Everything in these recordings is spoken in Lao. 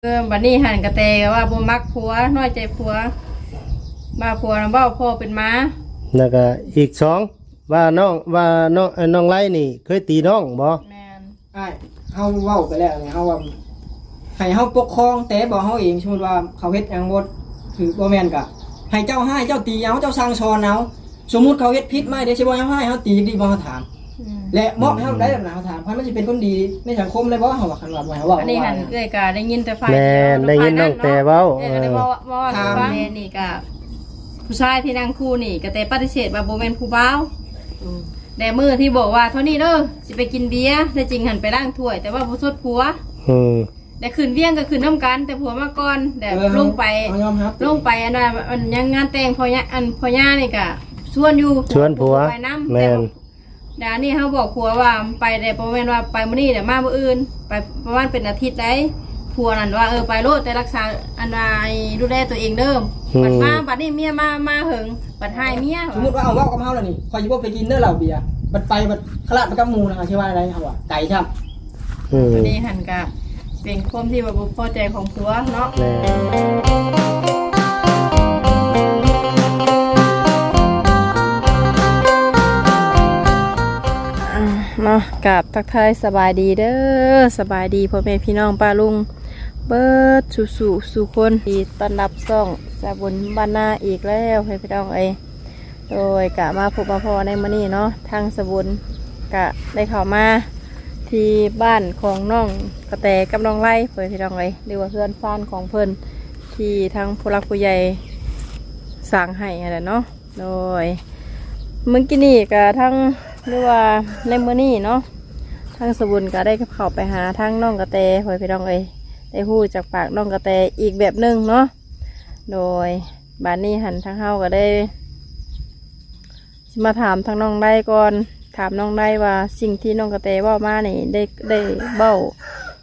ເອີ ບັດນີ້ຫັ້ນກະແຕວ່າບໍ່ມັກຜົວ ນ້ອຍໃຈຜົວ ວ່າຜົວນຳເວົ້າພໍ່ເປັນໝາ ແລ້ວກະອີກສອງ ວ່ານ້ອງ ວ່ານ້ອງ ເອີ ນ້ອງໄລນີ້ເຄີຍຕີນ້ອງບໍ່? ແມ່ນ ອ້າຍ ເຮົາເວົ້າໄປແລ້ວນີ້ ເຮົາວ່າໃຫ້ເຮົາປົກຄອງແຕ່ບໍ່ເຮົາເອງ ສົມມຸດວ່າເຂົາເຮັດຫຍັງບໍ່ຖືກບໍ່ແມ່ນກະໃຫ້ເຈົ້າຮ້າຍ ເຈົ້າຕີເອົາ ເຈົ້າສັ່ງສອນເອົາ ສົມມຸດເຂົາເຮັດຜິດມາເດ້ ຊິບໍ່ໃຫ້ເຮົາຮ້າຍ ເຮົາຕີດີບໍ່ ເຮົາຖາມ ອືມ ແລະມອບໃຫ້ເຮົາໄດ້ແລ້ວນະ ເຮົາຖາມ ໃຫ້ມັນຊິເປັນຄົນດີໃນສັງຄົມໄດ້ບໍ່ ເຮົາວ່າ ຄັນວ່າບໍ່ໃຫ້ເວົ້າ ອັນນີ້ຫັ້ນເອື້ອຍກະໄດ້ຍິນແຕ່ຝ່າຍ ແມ່ນ ໄດ້ຍິນນ້ອງແຕເວົ້າ ເອື້ອຍກະໄດ້ເວົ້າ ເວົ້າໃຫ້ຟັງ ແມ່ນນີ້ກະ ຜູ້ຊາຍທີ່ນັ່ງຄູ່ນີ້ກະແຕປະຕິເສດວ່າບໍ່ແມ່ນຜູ້ບ່າວ ອືມ ແຕ່ມື້ທີ່ບອກວ່າເທົ່ານີ້ເດີ ຊິໄປກິນເບຍ ແທ້ຈິງຫັ້ນໄປລ້າງຖ້ວຍ ແຕ່ວ່າບໍ່ສົດຜົວ ອືມ ແຕ່ຂຶ້ນວຽງກໍຂຶ້ນນຳກັນ ແຕ່ຜົວມາກ່ອນ ແຕ່ ເອີ ລົງໄປ ເຮົາຍອມຮັບ ລົງໄປ ອັນວ່າ ອັນຫຍັງງານແຕ່ງພໍ່ຍ່າ ອັນພໍ່ຍ່ານີ້ກະຊວນຢູ່ ຊວນຜົວ ໄປນຳ ແມ່ນ ແຕ່ວ່າ ດານີ້ເຮົາບອກຜົວວ່າໄປແຕ່ບໍ່ແມ່ນວ່າໄປມື້ນີ້ແລ້ວມາມື້ອື່ນ ໄປປະມານເປັນອາທິດໃດ໋ ຜົວນັ້ນວ່າ ເອີ ໄປໂລດ ແຕ່ລັກສາ ອັນວ່າ ໃຫ້ດູແລຕົວເອງເດີ ອືມ ບັດມາ ບັດນີ້ເມຍມາ ມາເຫິງ ບັດຮ້າຍເມຍ ສົມມຸດວ່າເອົາເວົ້າກັບເຮົາແລ້ວນີ້ ຂ້ອຍຊິບໍ່ໄປກິນເດີເຫຼົ້າເບຍ ບັດໄປ ບັດຄະລາດໄປກັບໝູ່ນະ ເຮົາຊິວ່າໃດ ເຮົາວ່າໄກຊ້ຳ ອືມ ອັນນີ້ຫັ້ນກະເປັນຄວາມທີ່ວ່າບໍ່ພໍໃຈຂອງຜົວເນາະ ແມ່ນ ອ່າ ເນາະ ກາບທັກທາຍສະບາຍດີເດີ ສະບາຍດີພໍ່ແມ່ພີ່ນ້ອງປ້າລຸງເບິດສູ່ໆ ສູ່ຄົນ ທີ່ຕ້ອນຮັບຊ່ອງສາບຸນບ້ານນາອີກແລ້ວ ໃຫ້ພີ່ນ້ອງເອີຍ ໂດຍກະມາພົບມາພໍ້ໃນມື້ນີ້ເນາະ ທາງສາບຸນກະໄດ້ເຂົ້າມາທີ່ບ້ານຂອງນ້ອງກະແຕກັບນ້ອງໄລ ເພິ່ນພີ່ນ້ອງເອີຍ ຫຼືວ່າເຮືອນຊານຂອງເພິ່ນ ທີ່ທາງຜູ້ຫຼັກຜູ້ໃຫຍ່ສ້າງໃຫ້ຫັ້ນແຫຼະເນາະ ໂດຍ ມື້ກີ້ນີ້ກະທາງ ຫຼືວ່າໃນມື້ນີ້ເນາະ ທາງສາບຸນກະໄດ້ເຂົ້າໄປຫາທາງນ້ອງກະແຕ ເພິ່ນພີ່ນ້ອງເອີຍ ໄດ້ຮູ້ຈາກປາກນ້ອງກະແຕອີກແບບໜຶ່ງເນາະ ໂດຍ ບາດນີ້ຫັ້ນທາງເຮົາກໍໄດ້ຊິມາຖາມທາງນ້ອງໄດ້ກ່ອນ ຖາມນ້ອງໄດ້ວ່າສິ່ງທີ່ນ້ອງກະແຕເວົ້າມານີ້ໄດ້ ໄດ້ເວົ້າ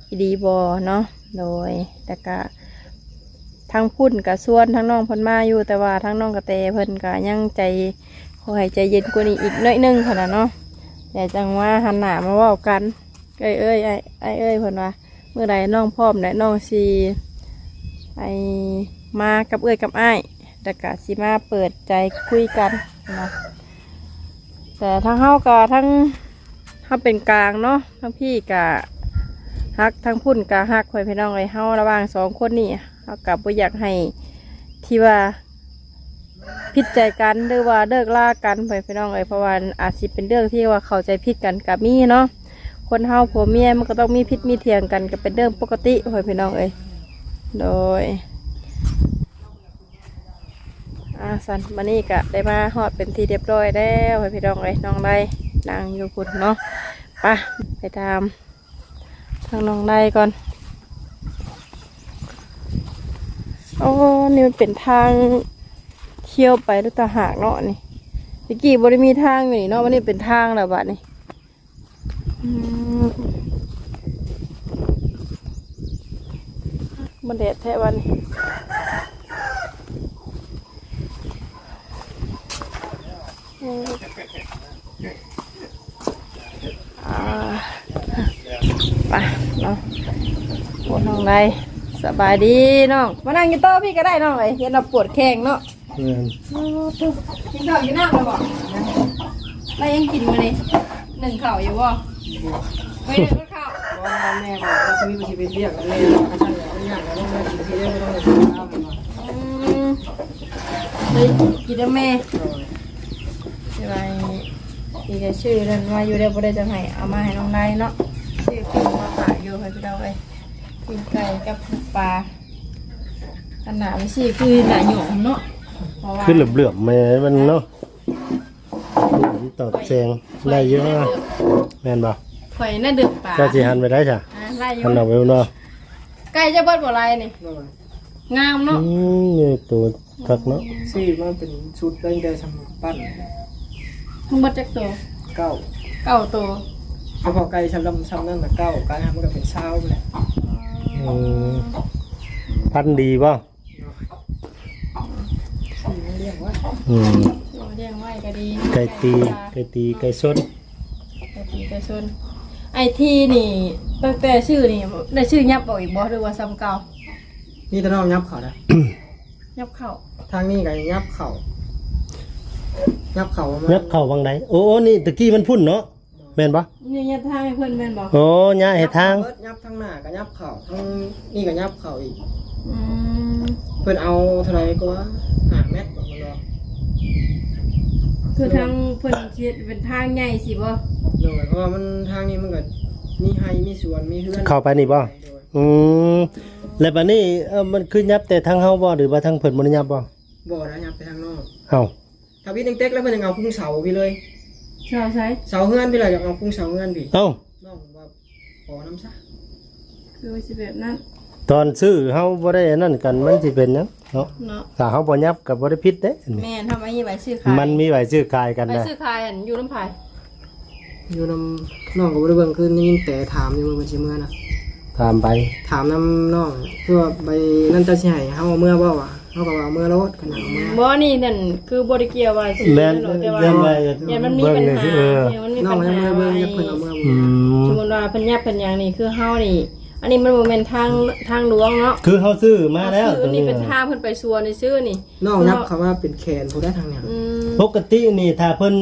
ອີ່ຫຼີບໍ່ເນາະ ໂດຍ ແລ້ວກະທາງພຸ້ນກະຊວນທາງນ້ອງເພິ່ນມາຢູ່ ແຕ່ວ່າທາງນ້ອງກະແຕເພິ່ນກະຍັງໃຈ ຂໍໃຫ້ໃຈເຢັນກວ່ານີ້ອີກໜ້ອຍໜຶ່ງເທົ່ານັ້ນເນາະ ແຕ່ຈັ່ງມາຫັນໜ້າມາເວົ້າກັນ ເອີຍ ເອີຍ ອ້າຍ ອ້າຍເອີຍ ເພິ່ນວ່າ ມື້ໃດນ້ອງພ້ອມແລ້ວ ນ້ອງຊິໄປມາກັບເອື້ອຍກັບອ້າຍ ແລ້ວກະຊິມາເປີດໃຈຄຸຍກັນນະ ແຕ່ທາງເຮົາກະ ທາງເຮົາເປັນກາງເນາະ ທາງພີ້ກະຮັກ ທາງພຸ້ນກະຮັກ ພໍ່ແມ່ພີ່ນ້ອງເອີຍ ເຮົາລະຫວ່າງສອງຄົນນີ້ ເຮົາກະບໍ່ຢາກໃຫ້ທີ່ວ່າ ຜິດໃຈກັນ ຫຼືວ່າເລີກລາກັນ ພໍ່ແມ່ພີ່ນ້ອງເອີຍ ເພາະວ່າອາດຊິເປັນເລື່ອງທີ່ວ່າເຂົ້າໃຈຜິດກັນກະມີເນາະ ຄົນເຮົາຜົວເມຍມັນກໍຕ້ອງມີຜິດມີຖຽງກັນ ກໍເປັນເລື່ອງປົກກະຕິ ພໍ່ແມ່ພີ່ນ້ອງເອີຍ ໂດຍ ອ່າ ຊັ້ນ ມື້ນີ້ກະໄດ້ມາຮອດເປັນທີ່ຮຽບຮ້ອຍແລ້ວ ພໍ່ແມ່ພີ່ນ້ອງເອີຍ ນ້ອງໄດ້ນັ່ງຢູ່ພຸ້ນເນາະ ໄປ ໄປຖາມ ທາງນ້ອງໄດ້ກ່ອນ ໂອ້ ນີ້ມັນເປັນທາງທ່ຽວໄປຕົວຕະຫາກເນາະນີ້ ແຕ່ກີ້ບໍ່ໄດ້ມີທາງຢູ່ນີ້ເນາະ ບັດນີ້ເປັນທາງແລ້ວບັດນີ້ ອືມ ມັນແດດແທ້ບັດນີ້ ອ່າ ໄປເນາະ ໂອ້ ນ້ອງໄດ້ ສະບາຍດີນ້ອງ ມານັ່ງຢູ່ໂຕະພີ້ກໍໄດ້ນ້ອງເອີຍ ເຫັນວ່າປວດແຂ້ງເນາະ ແມ່ນ ໂອ້ ໂທ້ ກິນເຂົ້າກິນນ້ຳແລ້ວບໍ່? ແລ້ວຍັງກິນມື້ນີ້ ໜຶ້ງເຂົ້າຢູ່ບໍ່? ບໍ່ ບໍ່ໄດ້ໜຶ້ງເຂົ້າ ບໍ່ ແມ່ບອກວ່າຊິມີ ຊິເປັນວຽກ ແມ່ວ່າຊັ້ນແຫຼະ ມັນຍາກ ແລ້ວແມ່ກິນທີ່ໄດ້ ບໍ່ຕ້ອງໄດ້ກິນເຂົ້າ ແມ່ນບໍ່? ອືມ ໄດ້ກິນນຳແມ່ ໂດຍ ຊິວ່າ ອີກ ຊື້ນັ້ນມາຢູ່ແລ້ວບໍ່ໄດ້ຈະໃຫ້ ເອົາມາໃຫ້ນ້ອງໄດ້ເນາະ ຊື້ປີ້ງມາຝາກຢູ່ ໃຫ້ພີ່ນ້ອງເອີຍ ປີ້ງໄກ່ກັບປາ ອັນໜ້າມັນຊິຄືໜ້າຫຍອງເນາະ ເພາະວ່າ ຄືເຫຼືອມໆແມ່ມັນເນາະ ຕອບແສງໄດ້ຢູ່ ແມ່ນບໍ່? ຂ້ອຍໜ້າເດືອບປາ ເຈົ້າຊິຫັນໄປໄດ້ຊະ? ອ່າ ໄດ້ຢູ່ ຫັນອອກໄປເບິ່ງເນາະ ໄກ່ເຈົ້າເບິດບໍ່ໄລນີ້ ງາມເນາະ ອືມ ນີ້ໂຕ ຄັກເນາະ ຊື້ມາເປັນຊຸດຕັ້ງແຕ່ຊ່ຳປັ້ນ ທັງໝົດຈັກໂຕ? ເກົ້າ ເກົ້າໂຕ ສະເພາະໄກ່ຊ່ຳ ຊ່ຳນັ້ນນະເກົ້າ ກາຍຫັ້ນມັນກໍເປັນຊາວພຸ້ນແຫຼະ ອືມ ພັນດີບໍ່? ຊື້ມາລ້ຽງໄວ້ ອືມ ຊື້ມາລ້ຽງໄວ້ກໍດີ ໄກ່ຕີ ໄກ່ຕີ ໄກ່ຊົນ ໄກ່ຕີ ໄກ່ຊົນ ໄອ້ທີ່ນີ້ ຕັ້ງແຕ່ຊື້ນີ້ ໄດ້ຊື້ຫຍັບອອກອີກບໍ່ ຫຼືວ່າຊ່ຳເກົ່າ? ມີແຕ່ນ້ອງຫຍັບເຂົ້າໄດ໋ ຫຍັບເຂົ້າ ທາງນີ້ກໍຫຍັບເຂົ້າ ຫຍັບເຂົ້າປະມານ ຫຍັບເຂົ້າຫວ່າງໃດ? ໂອ້ ນີ້ຕະກີ້ມັນພຸ້ນເນາະ ແມ່ນບໍ່? ນີ້ຫຍັບທາງໃຫ້ເພິ່ນແມ່ນບໍ່? ໂອ້ ຫຍັບໃຫ້ທາງ ຫຍັບທາງໜ້າກໍຫຍັບເຂົ້າ ທາງນີ້ກໍຫຍັບເຂົ້າອີກ. ອືມ ເພິ່ນເອົາເທົ່າໃດກວ່າ ຫ້າແມັດບໍ່ເພິ່ນວ່າ ຄືທາງເພິ່ນເຮັດເປັນທາງໃຫຍ່ຊີ້ບໍ່? ໂດຍ ເພາະວ່າມັນ ທາງນີ້ມັນກໍມີໄຮ່ມີສວນມີເຮືອນ ເຂົ້າໄປນີ້ບໍ່? ໂດຍ ອືມ ແລ້ວບາດນີ້ ເອີ ມັນຄືຫຍັບແຕ່ທາງເຮົາບໍ່ ຫຼືວ່າທາງເພິ່ນບໍ່ໄດ້ຫຍັບບໍ່? ບໍ່ໄດ້ຫຍັບແຕ່ທາງນອກ. ເອົ້າ ຖ້າວິດຍັງເຕັກແລ້ວເພິ່ນຍັງເອົາຄຸງເສົາພີ້ເລີຍ. ເສົາໃສ? ເສົາເຮືອນພີ້ແຫຼະ ຢາກເອົາຄຸງເສົາເຮືອນພີ້. ເອົ້າ ນ້ອງວ່າຂໍນຳຊະ ຄືວ່າຊິແບບນັ້ນ ຕອນຊື້ເຮົາບໍ່ໄດ້ອັນນັ້ນກັນ ມັນຊິເປັນຫຍັງເນາະ? ເນາະ ຖ້າເຮົາບໍ່ຫຍັບກໍບໍ່ໄດ້ຜິດເດ້. ແມ່ນ ເຮົາມີໃບຊື້ຂາຍ ມັນມີໃບຊື້ຂາຍກັນ ໃບຊື້ຂາຍຫັ້ນຢູ່ນຳໃຜ? ຢູ່ນຳນ້ອງກໍບໍ່ໄດ້ເບິ່ງ ຄືໄດ້ຍິນແຕ່ຖາມຢູ່ມື້ເພິ່ນຊິເມືອນະ ຖາມໄປ ຖາມນຳນ້ອງ ຄືວ່າໃບນັ້ນເຈົ້າຊິໃຫ້ເຮົາເອົາເມືອບໍ່ຫວາ? ເຮົາກໍວ່າເອົາເມືອໂລດ ຄັນຢາກເອົາເມືອ. ບໍ່ ນີ້ນັ້ນຄືບໍ່ໄດ້ກ່ຽວວ່າຊິ ແມ່ນ ແຕ່ວ່າ ຢ້ານມັນມີບັນຫາ ເອີ ມັນມີບັນຫາ ນ້ອງຍັງບໍ່ໄດ້ເບິ່ງ ຢາກເພິ່ນເອົາເມືອບໍ່. ອືມ ສົມມຸດວ່າເພິ່ນຫຍັບເພິ່ນຫຍັງນີ້ ຄືເຮົານີ້ ອັນນີ້ມັນບໍ່ແມ່ນທາງ ທາງຫຼວງເນາະ ຄືເຮົາຊື້ມາແລ້ວ ເຮົາຊື້ ໂຕນີ້ ນີ້ເປັນທາງເພິ່ນໄປສວນຊື່ໆນີ້ ນ້ອງຫຍັບເຂົ້າມາເປັນແຂນພຸ້ນໄດ໋ທາງນີ້. ອືມ ປົກກະຕິນີ້ຖ້າເພິ່ນ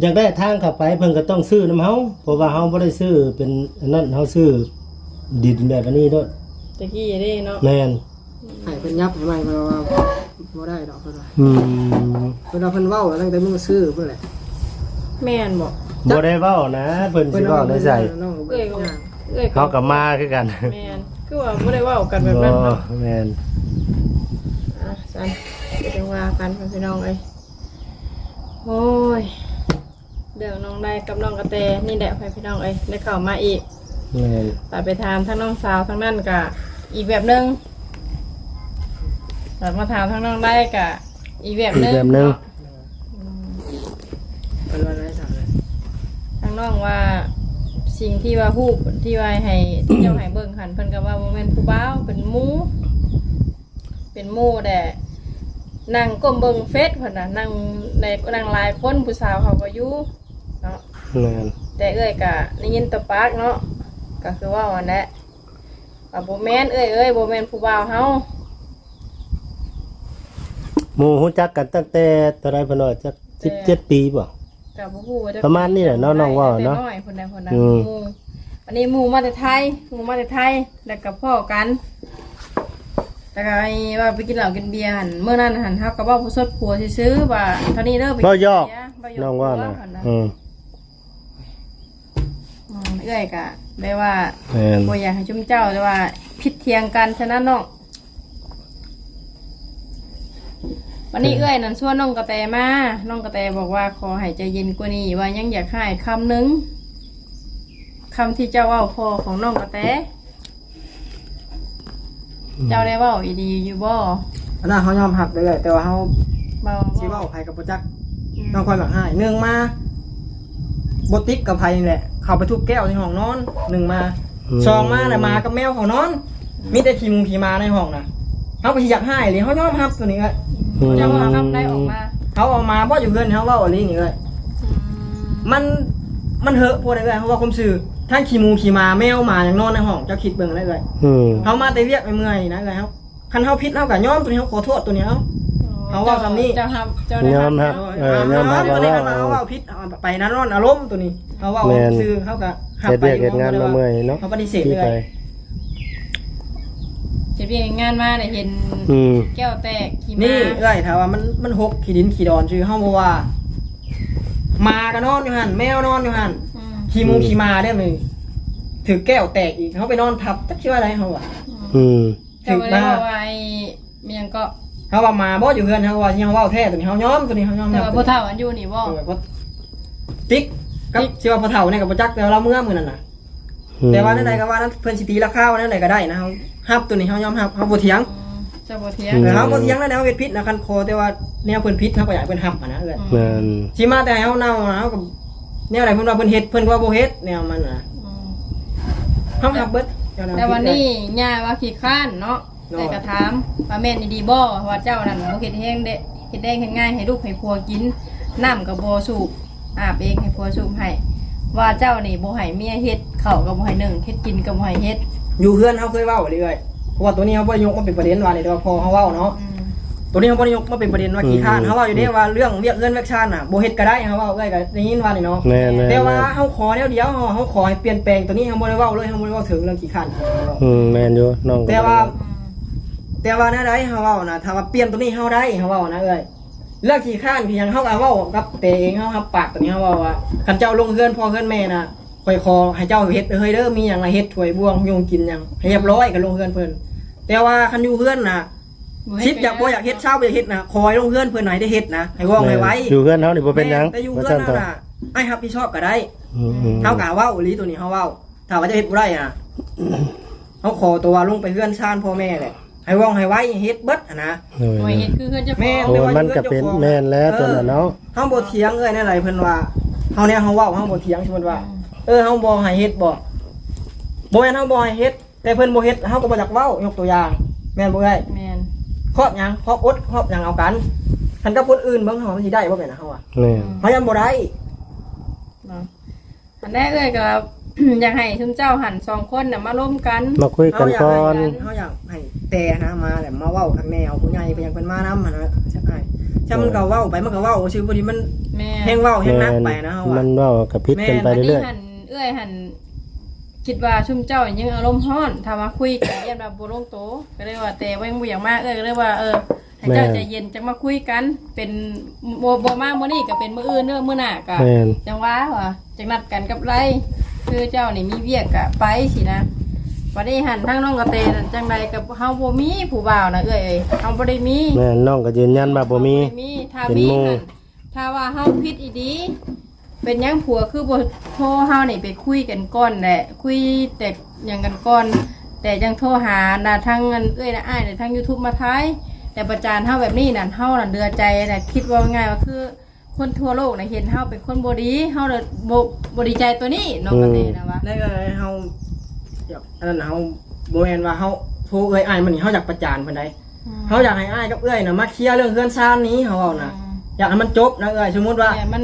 ຢາກໄດ້ທາງເຂົ້າໄປ ເພິ່ນກໍຕ້ອງຊື້ນຳເຮົາ ເພາະວ່າເຮົາບໍ່ໄດ້ຊື້ເປັນອັນນັ້ນ ເຮົາຊື້ດິນແບບອັນນີ້ໂລດ ແຕ່ກີ້ເດ້ເນາະ. ແມ່ນ ໃຫ້ເພິ່ນຫຍັບໃຫ້ໃໝ່ ເພິ່ນວ່າບໍ່ໄດ້ດອກ ເພິ່ນວ່າ. ອືມ ເພິ່ນວ່າເພິ່ນເວົ້າຕັ້ງແຕ່ມື້ຊື້ພຸ້ນແຫຼະ. ແມ່ນບໍ່? ບໍ່ໄດ້ເວົ້ານະ ເພິ່ນຊິເວົ້າແນວໃດ? ນ້ອງກໍບໍ່ໄດ້ ເອື້ອຍກໍ ເອື້ອຍກໍ ເຮົາກໍມາຄືກັນ. ແມ່ນ ຄືວ່າບໍ່ໄດ້ເວົ້າກັນແບບນັ້ນເນາະ. ບໍ່ ແມ່ນ ອ່ະ ຊັ້ນ ກໍຈັ່ງວ່າກັນ ພີ່ນ້ອງເອີຍ. ໂອ້ຍ ເລື່ອງນ້ອງໄດ້ກັບນ້ອງກະແຕນີ້ແຫຼະ ພໍ່ແມ່ພີ່ນ້ອງເອີຍ ໄດ້ເຂົ້າມາອີກ. ແມ່ນ ແລ້ວໄປຖາມທາງນ້ອງສາວທາງນັ້ນກະອີກແບບໜຶ່ງ ແລ້ວມາຖາມທາງນ້ອງໄດ້ກະອີກແບບໜຶ່ງ ອີກແບບໜຶ່ງເນາະ. ອືມ ເພິ່ນວ່າໄດ້ສາວ ທາງນ້ອງວ່າ ສິ່ງທີ່ວ່າຮູບທີ່ວ່າໃຫ້ ເຈົ້າໃຫ້ເບິ່ງຫັ້ນ ເພິ່ນກໍວ່າບໍ່ແມ່ນຜູ້ບ່າວ ເປັນໝູ່ ເປັນໝູ່ແດ່ ນັ່ງກົ້ມເບິ່ງເຟສເພິ່ນນະ ນັ່ງໃນ ນັ່ງຫຼາຍຄົນ ຜູ້ສາວເຂົາກໍຢູ່ເນາະ. ແມ່ນ ແຕ່ເອື້ອຍກະໄດ້ຍິນແຕ່ປາກເນາະ ກໍຄືເວົ້າຫັ້ນແຫຼະ ວ່າບໍ່ແມ່ນເອື້ອຍເອີຍ ບໍ່ແມ່ນຜູ້ບ່າວເຮົາ. ໝູ່ຮູ້ຈັກກັນຕັ້ງແຕ່ເທົ່າໃດ ເພິ່ນວ່າຈັກສິບເຈັດປີບໍ່? ກໍບໍ່ຮູ້ວ່າ ປະມານນີ້ແຫຼະເນາະ ນ້ອງເວົ້າເນາະ. ແຕ່ນ້ອຍພຸ້ນນະ ພຸ້ນນະ. ອືມ ໝູ່ ອັນນີ້ໝູ່ມາແຕ່ໄທ ໝູ່ມາແຕ່ໄທ ແລ້ວກໍພໍ້ກັນ ແລ້ວກໍໄອ້ວ່າໄປກິນເຫຼົ້າກິນເບຍຫັ້ນ ມື້ນັ້ນຫັ້ນເຮົາກໍເວົ້າປະຊົດຜົວຊື່ໆ ວ່າເທົ່ານີ້ເດີ ໄປກິນເບຍ ເວົ້າຢອກ ເວົ້າຢອກ ນ້ອງເວົ້ານະ. ອືມ ອືມ ເອື້ອຍກໍໄດ້ວ່າ ແມ່ນ ບໍ່ຢາກໃຫ້ຊຸມເຈົ້າ ແຕ່ວ່າຜິດຖຽງກັນ ສະນັ້ນເນາະ. ວັນນີ້ເອື້ອຍນັ້ນຊວນນ້ອງກະແຕມາ ນ້ອງກະແຕບອກວ່າຂໍໃຫ້ໃຈເຢັນກວ່ານີ້ ວ່າຍັງຢາກຮ້າຍຄຳໜຶ່ງ ຄຳທີ່ເຈົ້າເວົ້າພໍ່ຂອງນ້ອງກະແຕ ອືມ ເຈົ້າໄດ້ເວົ້າອີ່ດີຢູ່ບໍ່? ອັນນັ້ນເຮົາຍອມຮັບເລີຍ ແຕ່ວ່າເຮົາ ເວົ້າ ຊິເວົ້າໃຜກໍບໍ່ຈັກ. ອືມ ນ້ອງຂ້ອຍມັກຮ້າຍ ໜຶ່ງມາ ບໍ່ຕິດກັບໃຜນີ້ແຫຼະ ເຂົ້າໄປທຸບແກ້ວໃນຫ້ອງນອນ ໜຶ່ງມາ. ອືມ ສອງມາແລ້ວ ໝາກັບແມວເຂົ້ານອນ ອືມ ມີແຕ່ຂີ້ໝູຂີ້ໝາໃນຫ້ອງນະ. ເຮົາກໍຊິຢາກຮ້າຍເລີຍ ເຮົາຍອມຮັບຕົວນີ້ເອີຍ. ອືມ ເຈົ້າວ່າຄຳໃດອອກມາ? ເຮົາເອົາມາບໍ່ຢູ່ເຮືອນ ເຮົາເວົ້າອີ່ຫຼີນີ້ເອີຍ. ອືມ ມັນ ມັນເຮີະໂພດເອື້ອຍ ເຮົາເວົ້າຄວາມຊື່ ທັງຂີ້ໝູຂີ້ໝາ ແມວໝາຫຍັງນອນໃນຫ້ອງ ເຈົ້າຄິດເບິ່ງເລີຍເອື້ອຍ. ອືມ ເຮົາມາແຕ່ວຽກເມື່ອຍໆນີ້ນະເອື້ອຍ ເຮົາ ຄັນເຮົາຜິດເຮົາກໍຍອມຕົວນີ້ ເຮົາຂໍໂທດຕົວນີ້ເອົາ. ອໍ ເຮົາເວົ້າສ່ຳນີ້ ເຈົ້າ ເຈົ້າຮັບ ເຈົ້າໄດ້ຮັບ ຍອມຮັບ ເອີ ຍອມຮັບ ເຮົາ ວ່າ ເຮົາເວົ້າຜິດ ເອົາໄປນະ ຮ້ອນອາລົມຕົວນີ້ ເຮົາເວົ້າ ແມ່ນ ຊື່ ເຮົາກໍຮັບໄປ ເຮັດວຽກເຮັດງານມາເມື່ອຍເນາະ ເຮົາປະຕິເສດເລີຍ ເຮັດວຽກເຮັດງານມາໄດ້ເຫັນ ອືມ ແກ້ວແຕກ ຂີ້ໝາ ນີ້ເອື້ອຍ ຖ້າວ່າມັນ ມັນຫົກຂີ້ດິນຂີ້ດອນຊື່ ເຮົາບໍ່ວ່າ ໝາກໍນອນຢູ່ຫັ້ນ ແມວນອນຢູ່ຫັ້ນ ອືມ ຂີ້ໝູ ອືມ ຂີ້ໝາເດ້ ມັນຖືກແກ້ວແຕກອີກ ເຮົາໄປນອນທັບ ຈັກຊິວ່າໃດ ເຮົາວ່າ ອືມ ອືມ ເຈົ້າບໍ່ໄດ້ເວົ້າວ່າໄອ້ ມີຫຍັງເກາະ ເຮົາວ່າໝາບໍ່ຢູ່ເຮືອນ ເຮົາວ່າ ເຮົາເວົ້າແທ້ຕົວນີ້ ເຮົາຍອມຕົວນີ້ ເຮົາຍອມ ແຕ່ວ່າ ຮັບ ຜູ້ເຖົ້າອັນຢູ່ນີ້ບໍ່? ເອີ ບໍ່ ຕິກກັບ ຕິກ ຊິວ່າຜູ້ເຖົ້ານີ້ກໍບໍ່ຈັກ ແຕ່ວ່າລາວເມືອມື້ນັ້ນນະ ອືມ ແຕ່ວ່າແນວໃດກໍວ່ານັ້ນ ເພິ່ນຊິຕີລາຄາວ່າແນວໃດກໍໄດ້ນະ ເຮົາຮັບຕົວນີ້ ເຮົາຍອມຮັບ ເຮົາບໍ່ຖຽງ ອືມ ເຈົ້າບໍ່ຖຽງ ອືມ ເອີ ເຮົາບໍ່ຖຽງແລ້ວ ແນວເຮັດຜິດນະ ຄັນຂໍແຕ່ວ່າແນວເພິ່ນຜິດ ເຮົາກໍຢາກໃຫ້ເພິ່ນຮັບຫັ້ນນະເອື້ອຍ ອືມ ແມ່ນ ຊິມາບໍ່ແມ່ນແຕ່ໃຫ້ເຮົາເນົ່ານະ ເຮົາກໍ ແນວໃດເພິ່ນວ່າເພິ່ນເຮັດ ເພິ່ນກໍວ່າບໍ່ເຮັດ ແນວມັນນະ ອືມ ເຮົາຮັບເບິດ ແນວນັ້ນ ແຕ່ວັນນີ້ຍ່າວ່າຂີ້ຄ້ານເນາະ ໂດຍ ແຕ່ກໍຖາມວ່າແມ່ນອີ່ຫຼີບໍ່ ວ່າເຈົ້ານັ້ນບໍ່ເຮັດແຮງເດ້ ເຮັດແຮງເຮັດງານໃຫ້ລູກໃຫ້ຜົວກິນ ນ້ຳກໍບໍ່ສູບ ອາບເອງໃຫ້ຜົວສູບໃຫ້ ວ່າເຈົ້ານີ້ບໍ່ໃຫ້ເມຍເຮັດ ເຂົ້າກໍບໍ່ໃຫ້ໜຶ້ງ ເຮັດກິນກໍບໍ່ໃຫ້ເຮັດ ຢູ່ເຮືອນເຮົາເຄີຍເວົ້າເລີຍ ເພາະວ່າໂຕນີ້ເຮົາບໍ່ໄດ້ຍົກມາເປັນປະເດັນວ່ານີ້ ແຕ່ວ່າພໍເຮົາເວົ້າເນາະ ອືມ ໂຕນີ້ເຮົາບໍ່ໄດ້ຍົກມາເປັນປະເດັນວ່າ ອືມ ຂີ້ຄ້ານ ເຮົາເວົ້າຢູ່ເດ້ວ່າເລື່ອງວຽກເຮືອນວຽກຊານນະ ບໍ່ເຮັດກໍໄດ້ ເຮົາເວົ້າ ເອື້ອຍກໍໄດ້ຍິນວ່ານີ້ເນາະ ແມ່ນໆໆ ແຕ່ວ່າເຮົາຂໍແນວດຽວ ເຮົາ ເຮົາຂໍໃຫ້ປ່ຽນແປງໂຕນີ້ ເຮົາບໍ່ໄດ້ເວົ້າເລີຍ ເຮົາບໍ່ໄດ້ເວົ້າເຖິງເລື່ອງຂີ້ຄ້ານ ອືມ ແມ່ນຢູ່ ນ້ອງ ແຕ່ວ່າ ອືມ ແຕ່ວ່າແນວໃດ ເຮົາເວົ້ານະ ຖ້າວ່າປ່ຽນໂຕນີ້ເຮົາໄດ້ ເຮົາເວົ້ານະເອື້ອຍ ເລື່ອງຂີ້ຄ້ານຂີ້ຫຍັງ ເຮົາກໍເວົ້າກັບແຕ່ເອງ ເຮົາຮັບປາກໂຕນີ້ ເຮົາເວົ້າວ່າ ຄັນເຈົ້າລົງເຮືອນພໍ່ເຮືອນແມ່ນະ ຂ້ອຍຂໍໃຫ້ເຈົ້າເຮັດເລີຍເດີ ມີຫຍັງລະເຮັດ ຖ້ວຍບ່ວງ ຍຸງກິນຫຍັງ ໃຫ້ຮຽບຮ້ອຍ ກໍລົງເຮືອນເພິ່ນ ແຕ່ວ່າຄັນຢູ່ເຮືອນນະ ສິບຢາກບໍ່ຢາກເຮັດ ຊາວບໍ່ຢາກເຮັດນະ ຂໍໃຫ້ລົງເຮືອນເພິ່ນໃຫ້ໄດ້ເຮັດນະ ໃຫ້ວ່ອງໃຫ້ໄວ ແມ່ນ ຢູ່ເຮືອນເຮົານີ້ບໍ່ເປັນຫຍັງ ແມ່ນ ແຕ່ຢູ່ເຮືອນເຮົານະ ອ້າຍຮັບຜິດຊອບກໍໄດ້ ອືມໆ ເຮົາກໍເວົ້າອີ່ຫຼີໂຕນີ້ ເຮົາເວົ້າ ຖ້າວ່າເຈົ້າເຮັດບໍ່ໄດ້ນະ ເຮົາຂໍໂຕວ່າລົງໄປເຮືອນຊານພໍ່ແມ່ແຫຼະ ໃຫ້ວ່ອງໃຫ້ໄວ ເຮັດເບິດຫັ້ນນະ ໂດຍ ໂດຍ ເຮັດຄືເຮືອນເຈົ້າຂອງ ແມ່ນ ໂອ້ ແຕ່ວ່າ ມັນກໍເປັນ ເຮືອນເຈົ້າຂອງ ແມ່ນແລ້ວ ເອີ ໂຕນັ້ນເນາະ ເຮົາບໍ່ຖຽງເອື້ອຍແນວໃດ ເພິ່ນວ່າ ເຮົາແນວເຮົາເວົ້າ ເຮົາບໍ່ຖຽງ ສົມມຸດວ່າ ອືມ ເອີ ເຮົາບໍ່ໃຫ້ເຮັດບໍ ບໍ່ແມ່ນເຮົາບໍ່ໃຫ້ເຮັດ ແຕ່ເພິ່ນບໍ່ເຮັດ ເຮົາກໍບໍ່ຢາກເວົ້າ ຍົກຕົວຢ່າງ ແມ່ນບໍ່ເອື້ອຍ ແມ່ນ ຄອບຫຍັງ ຄອບອົດ ຄອບຫຍັງເອົາກັນ ຄັນກັບຄົນອື່ນເບິ່ງເຮົາ ມັນຊິໄດ້ບໍ່ ແມ່ນນະ ເຮົາວ່າ ແມ່ນ ເຮົາຍັງບໍ່ໄດ້ ເນາະ ອັນແລກເອື້ອຍກໍ ຢາກໃຫ້ຊຸມເຈົ້າຫັ້ນສອງຄົນນະມາລົມກັນ ມາຄຸຍກັນກ່ອນ ເຮົາຢາກໃຫ້ແຕ່ນະມາແຫຼະ ມາເວົ້າກັນແນ່ ເອົາຜູ້ໃຫຍ່ໄປຫຍັງເພິ່ນມານຳຫັ້ນນະ ໃຊ່ ຖ້າມັນກໍເວົ້າໄປ ມັນກໍເວົ້າຊື່ ພໍດີມັນ ແມ່ນ ແຮງເວົ້າແຮງໜັກໄປນະ ເຮົາວ່າ ມັນເວົ້າກໍຜິດກັນໄປເລື້ອຍໆ ອັນນີ້ຫັ້ນເອື້ອຍຫັ້ນ ຄິດວ່າຊຸມເຈົ້າຍັງອາລົມຮ້ອນ ຖ້າມາຄຸຍກັນຢ້ານວ່າບໍ່ລົງໂຕ ກໍເລີຍວ່າແຕ່ວ່າຍັງບໍ່ຢາກມາ ເອື້ອຍກໍເລີຍວ່າ ເອີ ໃຫ້ເຈົ້າ ແມ່ນ ໃຈເຢັນ ຈັ່ງມາຄຸຍກັນ ເປັນ ບໍ່ ບໍ່ມາມື້ນີ້ກໍເປັນມື້ອື່ນເດີ ມື້ໜ້າກໍ ແມ່ນ ຈັ່ງວ່າວ່າ ຈັ່ງນັດກັນກັບໄລ ຄືເຈົ້ານີ້ມີວຽກກໍໄປຊີ້ນະ ບັດນີ້ຫັ້ນທາງນ້ອງກະແຕນັ້ນ ຈັ່ງໃດກໍເຮົາບໍ່ມີຜູ້ບ່າວນະເອື້ອຍເອີຍ ເຮົາບໍ່ໄດ້ມີ ແມ່ນ ນ້ອງກໍຢືນຢັນວ່າບໍ່ມີ ເຮົາບໍ່ໄດ້ມີ ຖ້າມີຫັ້ນ ຖ້າວ່າເຮົາຜິດອີ່ຫຼີ ເປັນຫຍັງຜົວຄືບໍ່ໂທເຮົານີ້ ໄປຄຸຍກັນກ່ອນແຫຼະ ຄຸຍແຕ່ຫຍັງກັນກ່ອນ ແຕ່ຈັ່ງໂທຫານະ ທາງອັນເອື້ອຍນະອ້າຍນະ ທາງຢູທູບມາຖ່າຍ ແຕ່ປະຈານເຮົາແບບນີ້ນັ້ນ ເຮົານັ້ນເຫຼືອໃຈນະ ຄິດເວົ້າງ່າຍວ່າຄືຄົນທົ່ວໂລກນະເຫັນເຮົາເປັນຄົນບໍ່ດີ ເຮົາລະບໍ່ ບໍ່ດີໃຈຕົວນີ້ ນ້ອງກະແຕນະວ່າ ໃນເຮົາ ອັນນັ້ນເຮົາ ບໍ່ແມ່ນວ່າເຮົາໂທເອື້ອຍອ້າຍມານີ້ ເຮົາຢາກປະຈານເພິ່ນໃດ ອືມ ເຮົາຢາກໃຫ້ອ້າຍກັບເອື້ອຍນະມາເຄຍເລື່ອງເຮືອນຊານນີ້ ເຮົາເວົ້ານະ ອືມ ຢາກໃຫ້ມັນຈົບນະເອື້ອຍ ສົມມຸດວ່າ ແມ່ນ ມັນ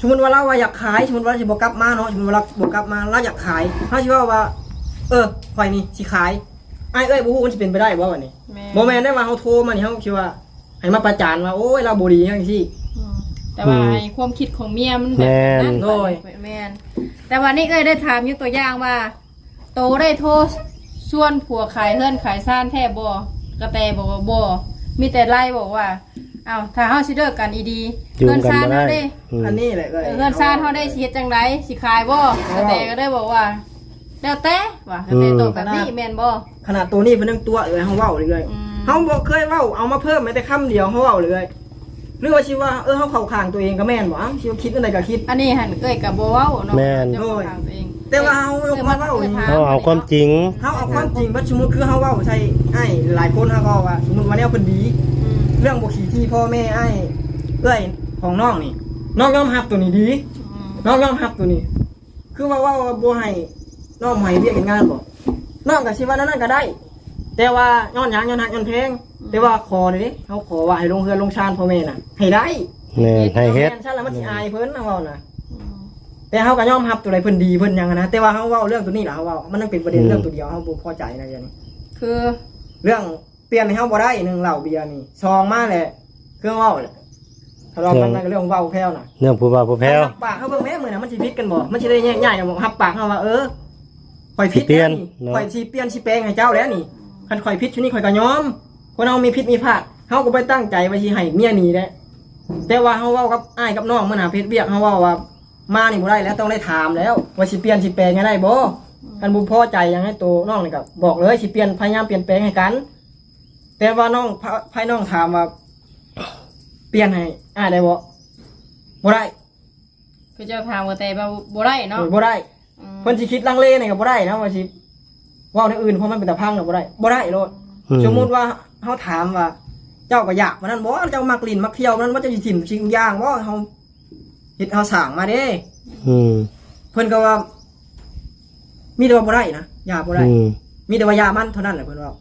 ສົມມຸດວ່າລາວວ່າຢາກຂາຍ ສົມມຸດວ່າລາວຊິບໍ່ກັບມາເນາະ ສົມມຸດວ່າລາວບໍ່ກັບມາ ລາວຢາກຂາຍ ເຮົາຊິເວົ້າວ່າ ເອີ ຂ້ອຍນີ້ຊິຂາຍ ອ້າຍເອື້ອຍບໍ່ຮູ້ມັນຊິເປັນໄປໄດ້ບໍ່ບັດນີ້ ແມ່ນ ບໍ່ແມ່ນໄດ້ວ່າເຮົາໂທມານີ້ ເຮົາຄິດວ່າໃຫ້ມາປະຈານວ່າ ໂອ້ຍ ລາວບໍ່ດີຈັ່ງຊີ້ ອືມ ແຕ່ວ່າ ອືມ ໃນຄວາມຄິດຂອງເມຍມັນແບບນັ້ນ ໂດຍ ແມ່ນ ແຕ່ວ່ານີ້ເອື້ອຍໄດ້ຖາມຍົກຕົວຢ່າງວ່າ ໂຕໄດ້ໂທຊວນຜົວຂາຍເຮືອນຂາຍຊານແທ້ບໍ່? ກະແຕບອກວ່າບໍ່ ມີແຕ່ໄລບອກວ່າ ເອົ້າ ຖ້າເຮົາຊິເລີກກັນອີ່ດີ ຢູ່ນຳກັນບໍ່ໄດ້ ເຮືອນຊານເຮົາເດ້ ອືມ ອັນນີ້ແຫຼະເອື້ອຍ ເອີ ເຮືອນຊານເຮົາເດ້ຊິເຮັດຈັ່ງໃດ ຊິຂາຍບໍ່? ເອີ ກະແຕກໍໄດ້ບອກວ່າ ແລ້ວແຕ່ວ່າ ກະແຕຕອບແບບນີ້ ອືມ ແມ່ນບໍ່? ຂະໜາດໂຕນີ້ເພິ່ນຍັງຕົວະເອື້ອຍ ເຮົາເວົ້າເລີຍເອື້ອຍ ອືມ ເຮົາບໍ່ເຄີຍເວົ້າ ເອົາມາເພີ່ມແມ້ແຕ່ຄຳດຽວ ເຮົາເວົ້າເລີຍເອື້ອຍ. ຫຼືວ່າຊິວ່າ ເອີ ເຮົາເຂົ້າຂ້າງຕົວເອງກໍແມ່ນບໍ່? ເອົ້າ ຊິຄິດອັນໃດກໍຄິດ ອັນນີ້ຫັ້ນເອື້ອຍກໍບໍ່ເວົ້າເນາະ ແມ່ນ ເຈົ້າເຂົ້າຂ້າງຕົວເອງ ໂດຍ ແຕ່ວ່າເຮົາຍົກມາເວົ້ານີ້ ເຮົາເອົາຄວາມຈິງ ເຮົາເອົາຄວາມຈິງ ບັດສົມມຸດຄືເຮົາເວົ້າໃສ່ອ້າຍຫຼາຍຄົນ ເຮົາກໍເວົ້າວ່າ ສົມມຸດວ່າແນວເພິ່ນດີ ອືມ ເລື່ອງບໍ່ຂີ້ທີ່ພໍ່ແມ່ອ້າຍເອື້ອຍຂອງນ້ອງນີ້ ນ້ອງຍອມຮັບຕົວນີ້ດີ ອືມ ນ້ອງຍອມຮັບຕົວນີ້ ຄືວ່າເວົ້າວ່າບໍ່ໃຫ້ ນ້ອງບໍ່ໃຫ້ວຽກເຮັດງານບໍ? ນ້ອງກໍຊິວ່າແນວນັ້ນກໍໄດ້ ແຕ່ວ່າຍ້ອນຫຍັງ? ຍ້ອນຮັກຍ້ອນແພງ ອືມ ແຕ່ວ່າຂໍເດ້ ເຮົາຂໍວ່າໃຫ້ລົງເຮືອນລົງຊານພໍ່ແມ່ນະ ໃຫ້ໄດ້ ແມ່ນ ໃຫ້ເຮັດ ແມ່ນຊັ້ນລະມັນຊິອາຍເພິ່ນ ເຮົາເວົ້ານະ ອືມ ແຕ່ເຮົາກໍຍອມຮັບຕົວໃດເພິ່ນດີເພິ່ນຫຍັງຫັ້ນນະ ແຕ່ວ່າເຮົາເວົ້າເລື່ອງຕົວນີ້ລະ ເຮົາເວົ້າ ມັນຍັງເປັນປະເດັນ ອືມ ເລື່ອງຕົວດຽວ ເຮົາບໍ່ພໍໃຈນະດຽວນີ້ ຄື ເລື່ອງ ປ່ຽນໃຫ້ເຮົາບໍ່ໄດ້ ໜຶ່ງ ເຫຼົ້າເບຍນີ້ ສອງ ມາແຫຼະ ຄືເວົ້າແຫຼະ ທະເລາະກັນນັ້ນກໍເລື່ອງຜູ້ບ່າວຜູ້ແພ້ວນະ ເລື່ອງຜູ້ບ່າວຜູ້ແພ້ວ ຮັບປາກເຮົາເບິ່ງແມ້ ມື້ນັ້ນມັນຊິຜິດກັນບໍ່? ມັນຊິໄດ້ແຍກຍ້າຍກັນບໍ່? ຮັບປາກເຮົາວ່າ ເອີ ຂ້ອຍຜິດແລ້ວນີ້ ຂ້ອຍຊິປ່ຽນຊິແປງໃຫ້ເຈົ້າແລ້ວນີ້ ຄັນຂ້ອຍຜິດຊຸນີ້ຂ້ອຍກໍຍອມ ຄົນເຮົາມີຜິດມີພາດ ເຮົາກໍບໍ່ໄດ້ຕັ້ງໃຈວ່າຊິໃຫ້ເມຍໜີເດ້ ແຕ່ວ່າເຮົາເວົ້າກັບອ້າຍກັບນ້ອງ ມື້ໜ້າເຮັດວຽກ ເຮົາເວົ້າວ່າ ມານີ້ບໍ່ໄດ້ແລ້ວ ຕ້ອງໄດ້ຖາມແລ້ວ ວ່າຊິປ່ຽນຊິແປງໃຫ້ໄດ້ບໍ່? ອືມ ຄັນບໍ່ພໍໃຈຫຍັງໃນໂຕນ້ອງນີ້ກໍບອກເລີຍ ຊິປ່ຽນ ພະຍາຍາມປ່ຽນແປງໃຫ້ກັນ ແຕ່ວ່ານ້ອງ ພະ ພາຍນ້ອງຖາມວ່າ ປ່ຽນໃຫ້ອ້າຍໄດ້ບໍ່? ບໍ່ໄດ້ ຄືເຈົ້າຖາມວ່າແຕ່ວ່າບໍ່ໄດ້ເນາະ ໂດຍ ບໍ່ໄດ້ ອືມ ເພິ່ນຊິຄິດລັງເລນີ້ກໍບໍ່ໄດ້ນະ ວ່າຊິເວົ້າແນວອື່ນ ເພາະມັນເປັນຕາພັງນະ ບໍ່ໄດ້ ບໍ່ໄດ້ໂລດ ອືມ ສົມມຸດວ່າເຮົາຖາມວ່າ ເຈົ້າກໍຢາກປານນັ້ນບໍ່? ເຈົ້າມັກຫຼິ້ນມັກທ່ຽວປານນັ້ນບໍ່? ເຈົ້າຊິຖິ້ມສິ່ງຢ່າງບໍ່? ເຮົາ ເຮັດເຮົາສ້າງມາເດ້ ອືມ ເພິ່ນກໍວ່າ ມີແຕ່ວ່າບໍ່ໄດ້ນະ ຢ່າບໍ່ໄດ້ ອືມ ມີແຕ່ວ່າຢ່າມັນເທົ່ານັ້ນແຫຼະ ເພິ່ນເວົ້າ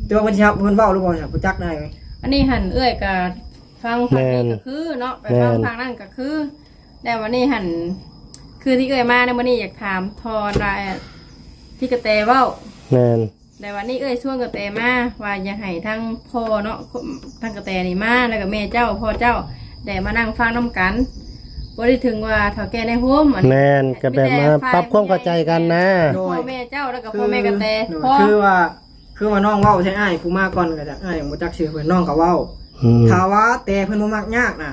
ແຕ່ວ່າເພິ່ນຊິຮັບ ເພິ່ນເວົ້າຫຼືບໍ່ ບໍ່ຈັກໄດ້ ອັນນີ້ຫັ້ນເອື້ອຍກໍຟັງ ແມ່ນ ທາງນີ້ກໍຄືເນາະ ໄປຟັງ ແມ່ນ ທາງນັ້ນກໍຄື ແລ້ວວັນນີ້ຫັ້ນ ຄືທີ່ເອື້ອຍມາໃນມື້ນີ້ ຢາກຖາມທອນວ່າ ທີ່ກະແຕເວົ້າ ແມ່ນ ແຕ່ວ່ານີ້ເອື້ອຍຊວນກະແຕມາ ວ່າຢາກໃຫ້ທັງພໍ່ເນາະ ທັງກະແຕນີ້ມາ ແລ້ວກະແມ່ເຈົ້າ ພໍ່ເຈົ້າ ໄດ້ມານັ່ງຟັງນຳກັນ. ບໍ່ໄດ້ເຖິງວ່າເຖົ້າແກ່ໃນໂຮມ ອັນ ແມ່ນ ກະແບບມາ ມີແຕ່ຝ່າຍ ປັບຄວາມເຂົ້າໃຈກັນນະ ໂດຍ ພໍ່ແມ່ເຈົ້າ ແລ້ວກະພໍ່ແມ່ກະແຕ ຄື ພໍ ຄືວ່າ ຄືວ່ານ້ອງເວົ້າໃສ່ອ້າຍຜູ້ມາກ່ອນກະຈະ ອ້າຍບໍ່ຈັກຊື່ເພິ່ນ ນ້ອງກະເວົ້າ ອືມ ຖ້າວ່າແຕ່ເພິ່ນບໍ່ມັກຍາກນະ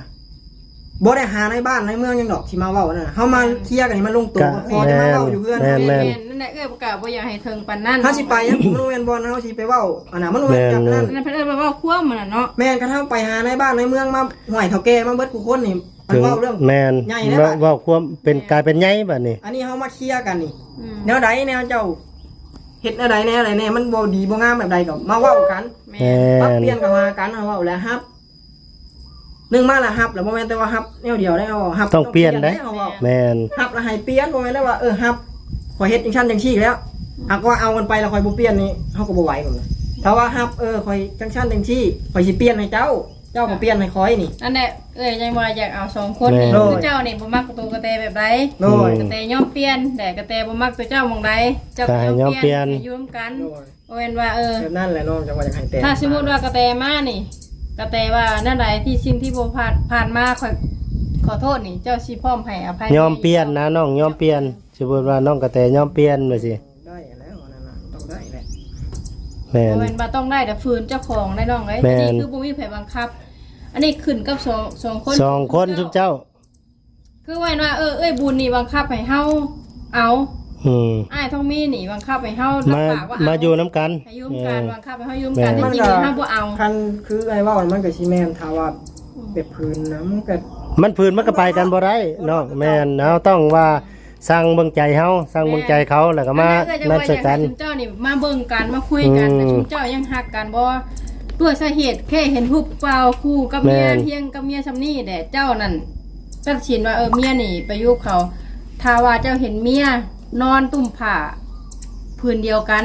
ບໍ່ໄດ້ຫາໃນບ້ານໃນເມືອງຫຍັງດອກ ຊິມາເວົ້ານັ້ນນະ ເຮົາມາເຄຍກັນໃຫ້ມັນລົງໂຕ ກະ ກໍຂໍແຕ່ມາເວົ້າຢູ່ເຮືອນ ແມ່ນ ແມ່ນ ແມ່ນ ແມ່ນ ນັ້ນແຫຼະ ເອື້ອຍກະບໍ່ຢາກໃຫ້ເຖິງປານນັ້ນ ເຮົາຊິໄປຫຍັງ ມັນບໍ່ແມ່ນບ່ອນເຮົາຊິໄປເວົ້າ ອັນນັ້ນ ມັນບໍ່ແມ່ນ ແມ່ນ ແບບນັ້ນ ແມ່ນ ອັນນັ້ນເພິ່ນເອີ້ນວ່າເວົ້າຄວາມ ຫັ້ນນະເນາະ ແມ່ນ ຄັນເຮົາໄປຫາໃນບ້ານໃນເມືອງມາ ຫ້ວຍ ເຖົ້າແກ່ມາເບິດຄູ່ຄົນນີ້ ເຖິງ ເວົ້າເລື່ອງ ແມ່ນ ໃຫຍ່ແລ້ວ ເວົ້າ ເວົ້າຄວາມເປັນ ແມ່ນ ກາຍເປັນໃຫຍ່ບາດນີ້ ອັນນີ້ເຮົາມາເຄຍກັນນີ້ ອືມ ແນວໃດແນວເຈົ້າ ເຮັດແນວໃດແນວໃດແນ່ ມັນບໍ່ດີບໍ່ງາມແບບໃດກໍມາເວົ້າກັນ ແມ່ນ ແມ່ນ ປັບປ່ຽນເຂົ້າຫາກັນ ເຮົາເວົ້າແລ້ວຮັບ ໜຶ່ງມາແລ້ວຮັບ ແລ້ວບໍ່ແມ່ນແຕ່ວ່າຮັບແນວດຽວໄດ້ ເຮົາຮັບ ຕ້ອງປ່ຽນໄດ້ ເຮົາເວົ້າ ແມ່ນ ຮັບແລ້ວໃຫ້ປ່ຽນ ບໍ່ແມ່ນໄດ້ວ່າ ເອີ ຮັບ ຂ້ອຍເຮັດຈັ່ງຊັ້ນຈັ່ງຊີ້ແລ້ວ ຫາກວ່າເອົາກັນໄປແລ້ວຂ້ອຍບໍ່ປ່ຽນນີ້ ເຮົາກໍບໍ່ໄຫວ ແມ່ນບໍ່ ຖ້າວ່າຮັບ ເອີ ຂ້ອຍຈັ່ງຊັ້ນຈັ່ງຊີ້ ຂ້ອຍຊິປ່ຽນໃຫ້ເຈົ້າ ເຈົ້າກໍປ່ຽນໃຫ້ຂ້ອຍນີ້ ນັ້ນແຫຼະ ເອື້ອຍຍັງວ່າຢາກເອົາສອງຄົນນີ້ ແມ່ນ ຄືເຈົ້ານີ້ບໍ່ມັກໂຕກະແຕແບບໃດ ໂດຍ ກະແຕຍອມປ່ຽນ ແຕ່ກະແຕບໍ່ມັກໂຕເຈົ້າໝ່ອງໃດ ເຈົ້າກໍຍອມປ່ຽນ ໃຫ້ຢູ່ນຳກັນ ໂດຍ ບໍ່ແມ່ນວ່າ ເອີ ແບບນັ້ນແຫຼະນ້ອງ ຈັ່ງວ່າຢາກໃຫ້ແຕ່ ຖ້າສົມມຸດວ່າກະແຕມານີ້ ກະແຕວ່າແນວໃດ ທີ່ສິ່ງທີ່ບໍ່ຜ່ານ ຜ່ານມາ ຂ້ອຍຂໍໂທດນີ້ ເຈົ້າຊິພ້ອມໃຫ້ອະໄພ ຍອມປ່ຽນນະນ້ອງ ຍອມປ່ຽນ ສົມມຸດວ່ານ້ອງກະແຕຍອມປ່ຽນວ່າຊີ້ ໄດ້ແລ້ວ ອັນນັ້ນນະ ຕ້ອງໄດ້ແຫຼະ ແມ່ນ ບໍ່ແມ່ນວ່າຕ້ອງໄດ້ ແຕ່ຝືນເຈົ້າຂອງໄດ໋ນ້ອງເອີຍ ແມ່ນ ອັນນີ້ຄືບໍ່ມີໃຜບັງຄັບ ອັນນີ້ຂຶ້ນກັບສອງ ສອງຄົນ ສອງຄົນຊຸມເຈົ້າ ຄືວ່າ ວ່າ ເອີ ເອື້ອຍບຸນນີ້ບັງຄັບໃຫ້ເຮົາເອົາ ອືມ ອ້າຍທອງມີນີ້ບັງຄັບໃຫ້ເຮົາ ມາ ຮັບປາກວ່າເອົາ ມາຢູ່ນຳກັນ ໃຫ້ຢູ່ນຳກັນ ເອີ ບັງຄັບໃຫ້ເຮົາຢູ່ນຳກັນ ແມ່ນ ແທ້ຈິງນີ້ເຮົາບໍ່ເອົາ ຄັນຄືອ້າຍເວົ້າມັນກໍຊິແມ່ນ ຖ້າວ່າ ອືມ ແບບຝືນນະ ມັນກໍ ມັນຝືນມັນກໍໄປກັນບໍ່ໄດ້ເນາະ ແມ່ນ ເຮົາຕ້ອງວ່າ ອືມ ຊັ່ງເບິ່ງໃຈເຮົາ ຊ່າງເບິ່ງໃຈເຂົາ ແມ່ນ ແລ້ວກໍມາ ອັນນັ້ນເອື້ອຍຈະວ່າຢາກໃຫ້ຊຸມເຈົ້ານີ້ມາເບິ່ງກັນ ມາຄຸຍກັນ ອືມ ແຕ່ຊຸມເຈົ້າຍັງຮັກກັນບໍ່? ດ້ວຍສາເຫດແຄ່ເຫັນຮູບບ່າວຄູ່ກັບເມຍ ແມ່ນ ຮຽງກັບເມຍຊ່ຳນີ້ແຫຼະ ເຈົ້ານັ້ນຕັດສິນວ່າ ເອີ ເມຍນີ້ໄປຢູ່ເຂົາ ຖ້າວ່າເຈົ້າເຫັນເມຍນອນຕຸ້ມຜ້າຜືນດຽວກັນ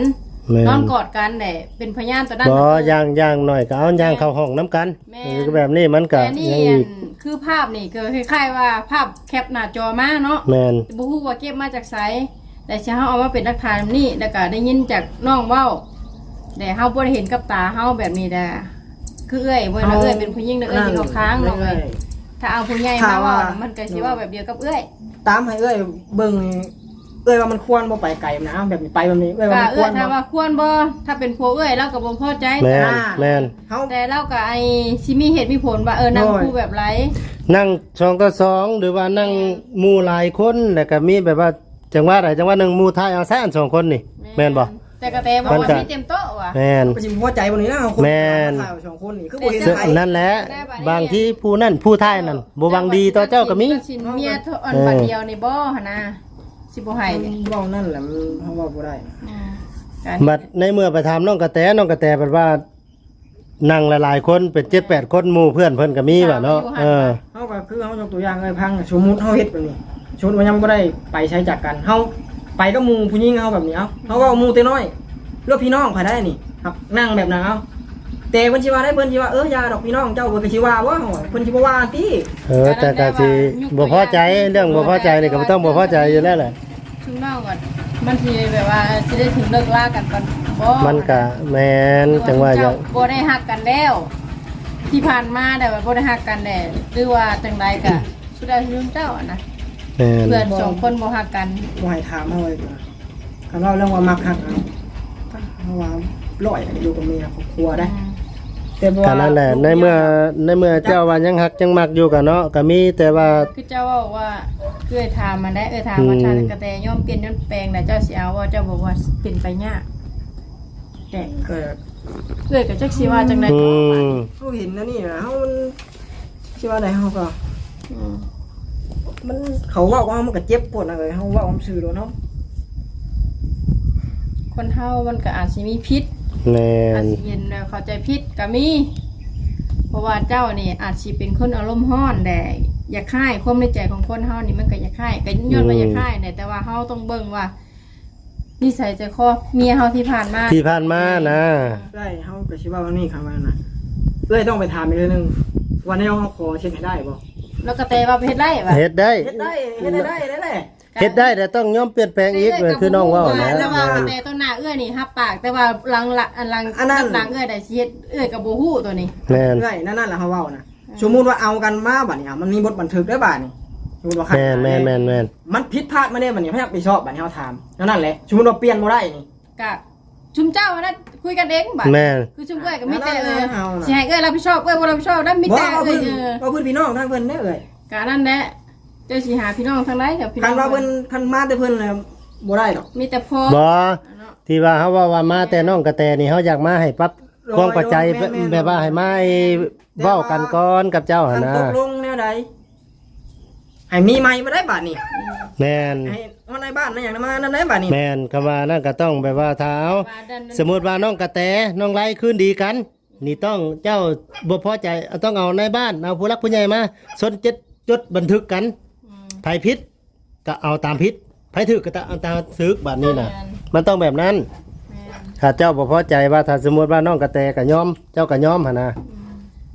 ແມ່ນ ນອນກອດກັນແຫຼະ ເປັນພະຍານຕໍ່ໜ້າ ບໍ່ ຕໍ່ຕາ ຢ່າງ ຢ່າງໜ້ອຍກໍເອົາ ແມ່ນ ຍ່າງເຂົ້າຫ້ອງນຳກັນ ແມ່ນ ເອີ ແບບນີ້ມັນກະ ແຕ່ນີ້ ຍັງອີກ ອັນ ຄືພາບນີ້ກໍຄ້າຍໆວ່າພາບແຄປໜ້າຈໍມາເນາະ ແມ່ນ ແຕ່ບໍ່ຮູ້ວ່າເກັບມາຈາກໃສ ແລ້ວຊິເຮົາເອົາມາເປັນຫຼັກຖານແບບນີ້ ແລ້ວກໍໄດ້ຍິນຈາກນ້ອງເວົ້າ ແຕ່ເຮົາບໍ່ໄດ້ເຫັນກັບຕາເຮົາແບບນີ້ແຫຼະ ຄືເອື້ອຍ ບໍ່ແມ່ນວ່າເອື້ອຍເປັນຜູ້ຍິງເດີ ເອື້ອຍຊິເຂົ້າຂ້າງນ້ອງເອີຍ ຖ້າເອົາຜູ້ໃຫຍ່ມາເວົ້າ ຖ້າວ່າ ມັນກໍຊິເວົ້າແບບດຽວກັບເອື້ອຍ ຕາມໃຫ້ເອື້ອຍເບິ່ງ ເອື້ອຍວ່າມັນຄວນບໍ່ໄປໄກນະ ແບບນີ້ໄປແບບນີ້ ເອື້ອຍວ່າມັນຄວນບໍ່ ກໍເອື້ອຍຖາມວ່າຄວນບໍ່ ຖ້າເປັນຜົວເອື້ອຍລາວກໍບໍ່ພໍໃຈ ແມ່ນ ອ່າ ແມ່ນ ເຮົາ ແຕ່ລາວກໍໄອ້ຊິມີເຫດມີຜົນວ່າ ເອີ ນັ່ງ ໂດຍ ຄູ່ແບບໃດ ນັ່ງສອງຕໍ່ສອງ ຫຼືວ່ານັ່ງ ແມ່ນ ໝູ່ຫຼາຍຄົນ ແລ້ວກໍມີແບບວ່າ ຈັງຫວະໃດ ຈັງຫວະໜຶ່ງໝູ່ຖ່າຍເອົາຊະ ອັນສອງຄົນນີ້ ແມ່ນ ແມ່ນບໍ່? ແຕ່ກະແຕບອກວ່າ ມັນກະ ມີເຕັມໂຕະວ່າ ແມ່ນ ກໍຊິບໍ່ພໍໃຈບໍ່ນີ້ນະ ເຮົາຄົນ ແມ່ນ ມາຖ່າຍສອງຄົນນີ້ ຄືບໍ່ເຫັນຖ່າຍ ນັ້ນແຫຼະ ບາງທີຜູ້ນັ້ນຜູ້ຖ່າຍນັ້ນ ເອີ ບໍ່ຫວັງດີຕໍ່ເຈົ້າກໍມີ ເຈົ້າຊິຕັດສິນເມຍອັນບັດດຽວນີ້ບໍ່ຫັ້ນນະ ຊິບໍ່ໃຫ້ ມັນເວົ້ານັ້ນແຫຼະ ມັນ ເຮົາເວົ້າບໍ່ໄດ້ ອືມ ບັດໃນເມື່ອໄປຖາມນ້ອງກະແຕ ນ້ອງກະແຕບັດວ່າ ນັ່ງຫຼາຍໆຄົນເປັນເຈັດແປດຄົນ ໝູ່ເພື່ອນເພິ່ນກໍມີວ່າເນາະ ເອີ ເຮົາກໍຄືເຮົາຍົກຕົວຢ່າງໃຫ້ຟັງ ສົມມຸດເຮົາເຮັດແບບນີ້ ສົມມຸດວ່າຍັງບໍ່ໄດ້ໄປໃສຈາກກັນ ເຮົາໄປກັບໝູ່ຜູ້ຍິງເຮົາແບບນີ້ ເອົ້າ ເຮົາເວົ້າໝູ່ແຕ່ນ້ອຍ ຫຼືວ່າພີ່ນ້ອງຂ້ອຍໄດ້ນີ້ ນັ່ງແບບນັ້ນ ເອົ້າ ແຕ່ເພິ່ນຊິວ່າໄດ້ ເພິ່ນຊິວ່າ ເອີ ຢ່າດອກ ພີ່ນ້ອງເຈົ້າ ເພິ່ນກໍຊິວ່າບໍ່ ເພິ່ນຊິບໍ່ວ່າຕິ ເອີ ແຕ່ກໍຊິບໍ່ພໍໃຈ ເລື່ອງບໍ່ພໍໃຈນີ້ກໍບໍ່ຕ້ອງບໍ່ພໍໃຈຢູ່ແລ້ວແຫຼະ ຊຸມນ້ອງກໍມັນຊິແບບວ່າຊິໄດ້ຖືກເລີກລາກັນກ່ອນບໍ່ ມັນກະແມ່ນ ຈັ່ງວ່າ ເຈົ້າບໍ່ໄດ້ຮັກກັນແລ້ວ ທີ່ຜ່ານມາແລ້ວວ່າບໍ່ໄດ້ຮັກກັນແຫຼະ ຫຼືວ່າຈັ່ງໃດກະສຸດແລ້ວແຕ່ຊຸມເຈົ້າຫັ້ນນະ ແມ່ນ ເພື່ອນສອງຄົນບໍ່ຮັກກັນ ບໍ່ໃຫ້ຖາມເຮົາເລີຍ ຄັນເວົ້າເລື່ອງວ່າມັກຮັກເຮົາ ເຮົາວ່າຮ້ອຍຢູ່ກັບເມຍຄອບຄົວໄດ້ ອືມ ແຕ່ບໍ່ວ່າ ກໍນັ້ນແຫຼະ ໃນເມື່ອ ໃນເມື່ອເຈົ້າວ່າຍັງຮັກຍັງມັກຢູ່ກໍເນາະ ກໍມີແຕ່ວ່າ ຄືເຈົ້າເວົ້າວ່າ ເອື້ອຍຖາມຫັ້ນແຫຼະ ເອື້ອຍຖາມວ່າ ອືມ ຖ້າກະແຕຍອມປ່ຽນຍອມແປງນະ ເຈົ້າຊິເອົາບໍ່ ເຈົ້າບອກວ່າເປັນໄປຍາກ ແຕ່ ເອີ ເອື້ອຍກໍຈັກຊິວ່າຈັ່ງໃດ ອືມ ເຮົາເຫັນອັນນີ້ນະ ເຮົາ ຊິວ່າໃດເຮົາກໍ ອືມ ມັນ ເຂົາເວົ້າກັບເຮົາມັນກໍເຈັບປວດນະເອີຍ ເຮົາເວົ້ານຳຊື່ໂລດເນາະ ຄົນເຮົາມັນກໍອາດຊິມີຜິດ ແມ່ນ ອາດຊິເຫັນແລ້ວເຂົ້າໃຈຜິດກໍມີ ເພາະວ່າເຈົ້ານີ້ອາດຊິເປັນຄົນອາລົມຮ້ອນແດ່ ຢາກຮ້າຍ ຄວາມໃນໃຈຂອງຄົນເຮົານີ້ມັນກໍຢາກຮ້າຍ ກໍຍ້ອນວ່າ ອືມ ຢາກຮ້າຍແດ່ ແຕ່ວ່າເຮົາຕ້ອງເບິ່ງວ່າ ນິໄສໃຈຄໍເມຍເຮົາທີ່ຜ່ານມາ ທີ່ຜ່ານມານະ ເອື້ອຍ ເຮົາກໍຊິເວົ້າອັນນີ້ຄັນວ່ານະ ເອື້ອຍຕ້ອງໄປຖາມອີກເທື່ອໜຶ່ງ ວ່າແນວເຮົາຂໍເຮັດໃຫ້ໄດ້ບໍ່ ແລ້ວກະແຕວ່າເຮັດໄດ້ຫວາ ເຮັດໄດ້ ເຮັດໄດ້ ເຮັດໄດ້ ໄດ້ແຫຼະ ເຮັດໄດ້ ແຕ່ຕ້ອງຍອມປ່ຽນແປງອີກ ເອີ ຄືນ້ອງເວົ້ານະ. ແຕ່ວ່າ ແມ່ນ ແຕ່ຕໍ່ໜ້າເອື້ອຍນີ້ຮັບປາກ ແຕ່ວ່າຫຼັງ ອັນຫຼັງ ອັນນັ້ນ ຫຼັງເອື້ອຍໄດ້ຊິເຮັດ ເອື້ອຍກໍບໍ່ຮູ້ຕົວນີ້. ແມ່ນ ເອື້ອຍ ນັ້ນໆ ລະເຮົາເວົ້ານະ. ອືມ ສົມມຸດວ່າເອົາກັນມາບັດນີ້ ເອົາ ມັນມີບົດບັນທຶກເດ້ບັດນີ້. ສົມມຸດວ່າ ແມ່ນໆໆໆ ມັນຜິດພາດມາເດ້ບັດນີ້ ໃຜຮັບຜິດຊອບບັດນີ້ ເຮົາຖາມ ແນວນັ້ນແຫຼະ. ສົມມຸດວ່າປ່ຽນບໍ່ໄດ້ນີ້ ກະຊຸມເຈົ້າຫັ້ນນະ ຄຸຍກັນເອງບັດ. ແມ່ນ ຄືຊຸມເອື້ອຍກໍມີແຕ່ ເອີ ເຮົານະ ຊິໃຫ້ເອື້ອຍຮັບຜິດຊອບ ເອື້ອຍບໍ່ຮັບຜິດຊອບນຳ ມີແຕ່ ບໍ່ ເວົ້າ ເອື້ອຍ ເອີ ເວົ້າພື້ນພີ່ນ້ອງທາງເພິ່ນເດ້ເອື້ອຍ. ກະນັ້ນແຫຼະ ເຈົ້າຊິຫາພີ່ນ້ອງທາງໃດກັບພີ່ນ້ອງ ຄັນວ່າເພິ່ນ ຄັນມາແຕ່ເພິ່ນລະບໍ່ໄດ້ດອກ ມີແຕ່ພໍ່. ບໍ່ ເນາະ ທີ່ວ່າເຮົາເວົ້າວ່າມາແຕ່ນ້ອງກະແຕນີ້ ເຮົາຢາກມາໃຫ້ປັບຄວາມເຂົ້າໃຈ ແບບວ່າໃຫ້ມາເວົ້າກັນກ່ອນກັບເຈົ້າຫັ້ນນະ ຄັນຕົກລົງແນວໃດ ໃຫ້ມີໃໝ່ບໍ່ໄດ້ບາດນີ້. ແມ່ນ ໃຫ້ຮອດນາຍບ້ານນາຫຍັງມານັ້ນໄດ້ບາດນີ້. ແມ່ນ ຄຳວ່ານັ້ນກໍຕ້ອງແບບວ່າ ຖ້າເອົາ ສົມມຸດວ່ານ້ອງກະແຕ ນ້ອງໄລຄືນດີກັນ ນີ້ຕ້ອງ ເຈົ້າບໍ່ພໍໃຈ ຕ້ອງເອົານາຍບ້ານ ເອົາຜູ້ຫຼັກຜູ້ໃຫຍ່ມາຊົນ ເຈັດ ຈົດບັນທຶກກັນ. ອືມ ໃຜຜິດກໍເອົາຕາມຜິດ ໃຜຖືກກໍຕາ ເອົາຕາມຖືກ ບາດນີ້ນະ. ແມ່ນ ມັນຕ້ອງແບບນັ້ນ. ແມ່ນ ຖ້າເຈົ້າບໍ່ພໍໃຈວ່າ ຖ້າສົມມຸດວ່ານ້ອງກະແຕກໍຍອມ ເຈົ້າກໍຍອມຫັ້ນນະ. ອືມ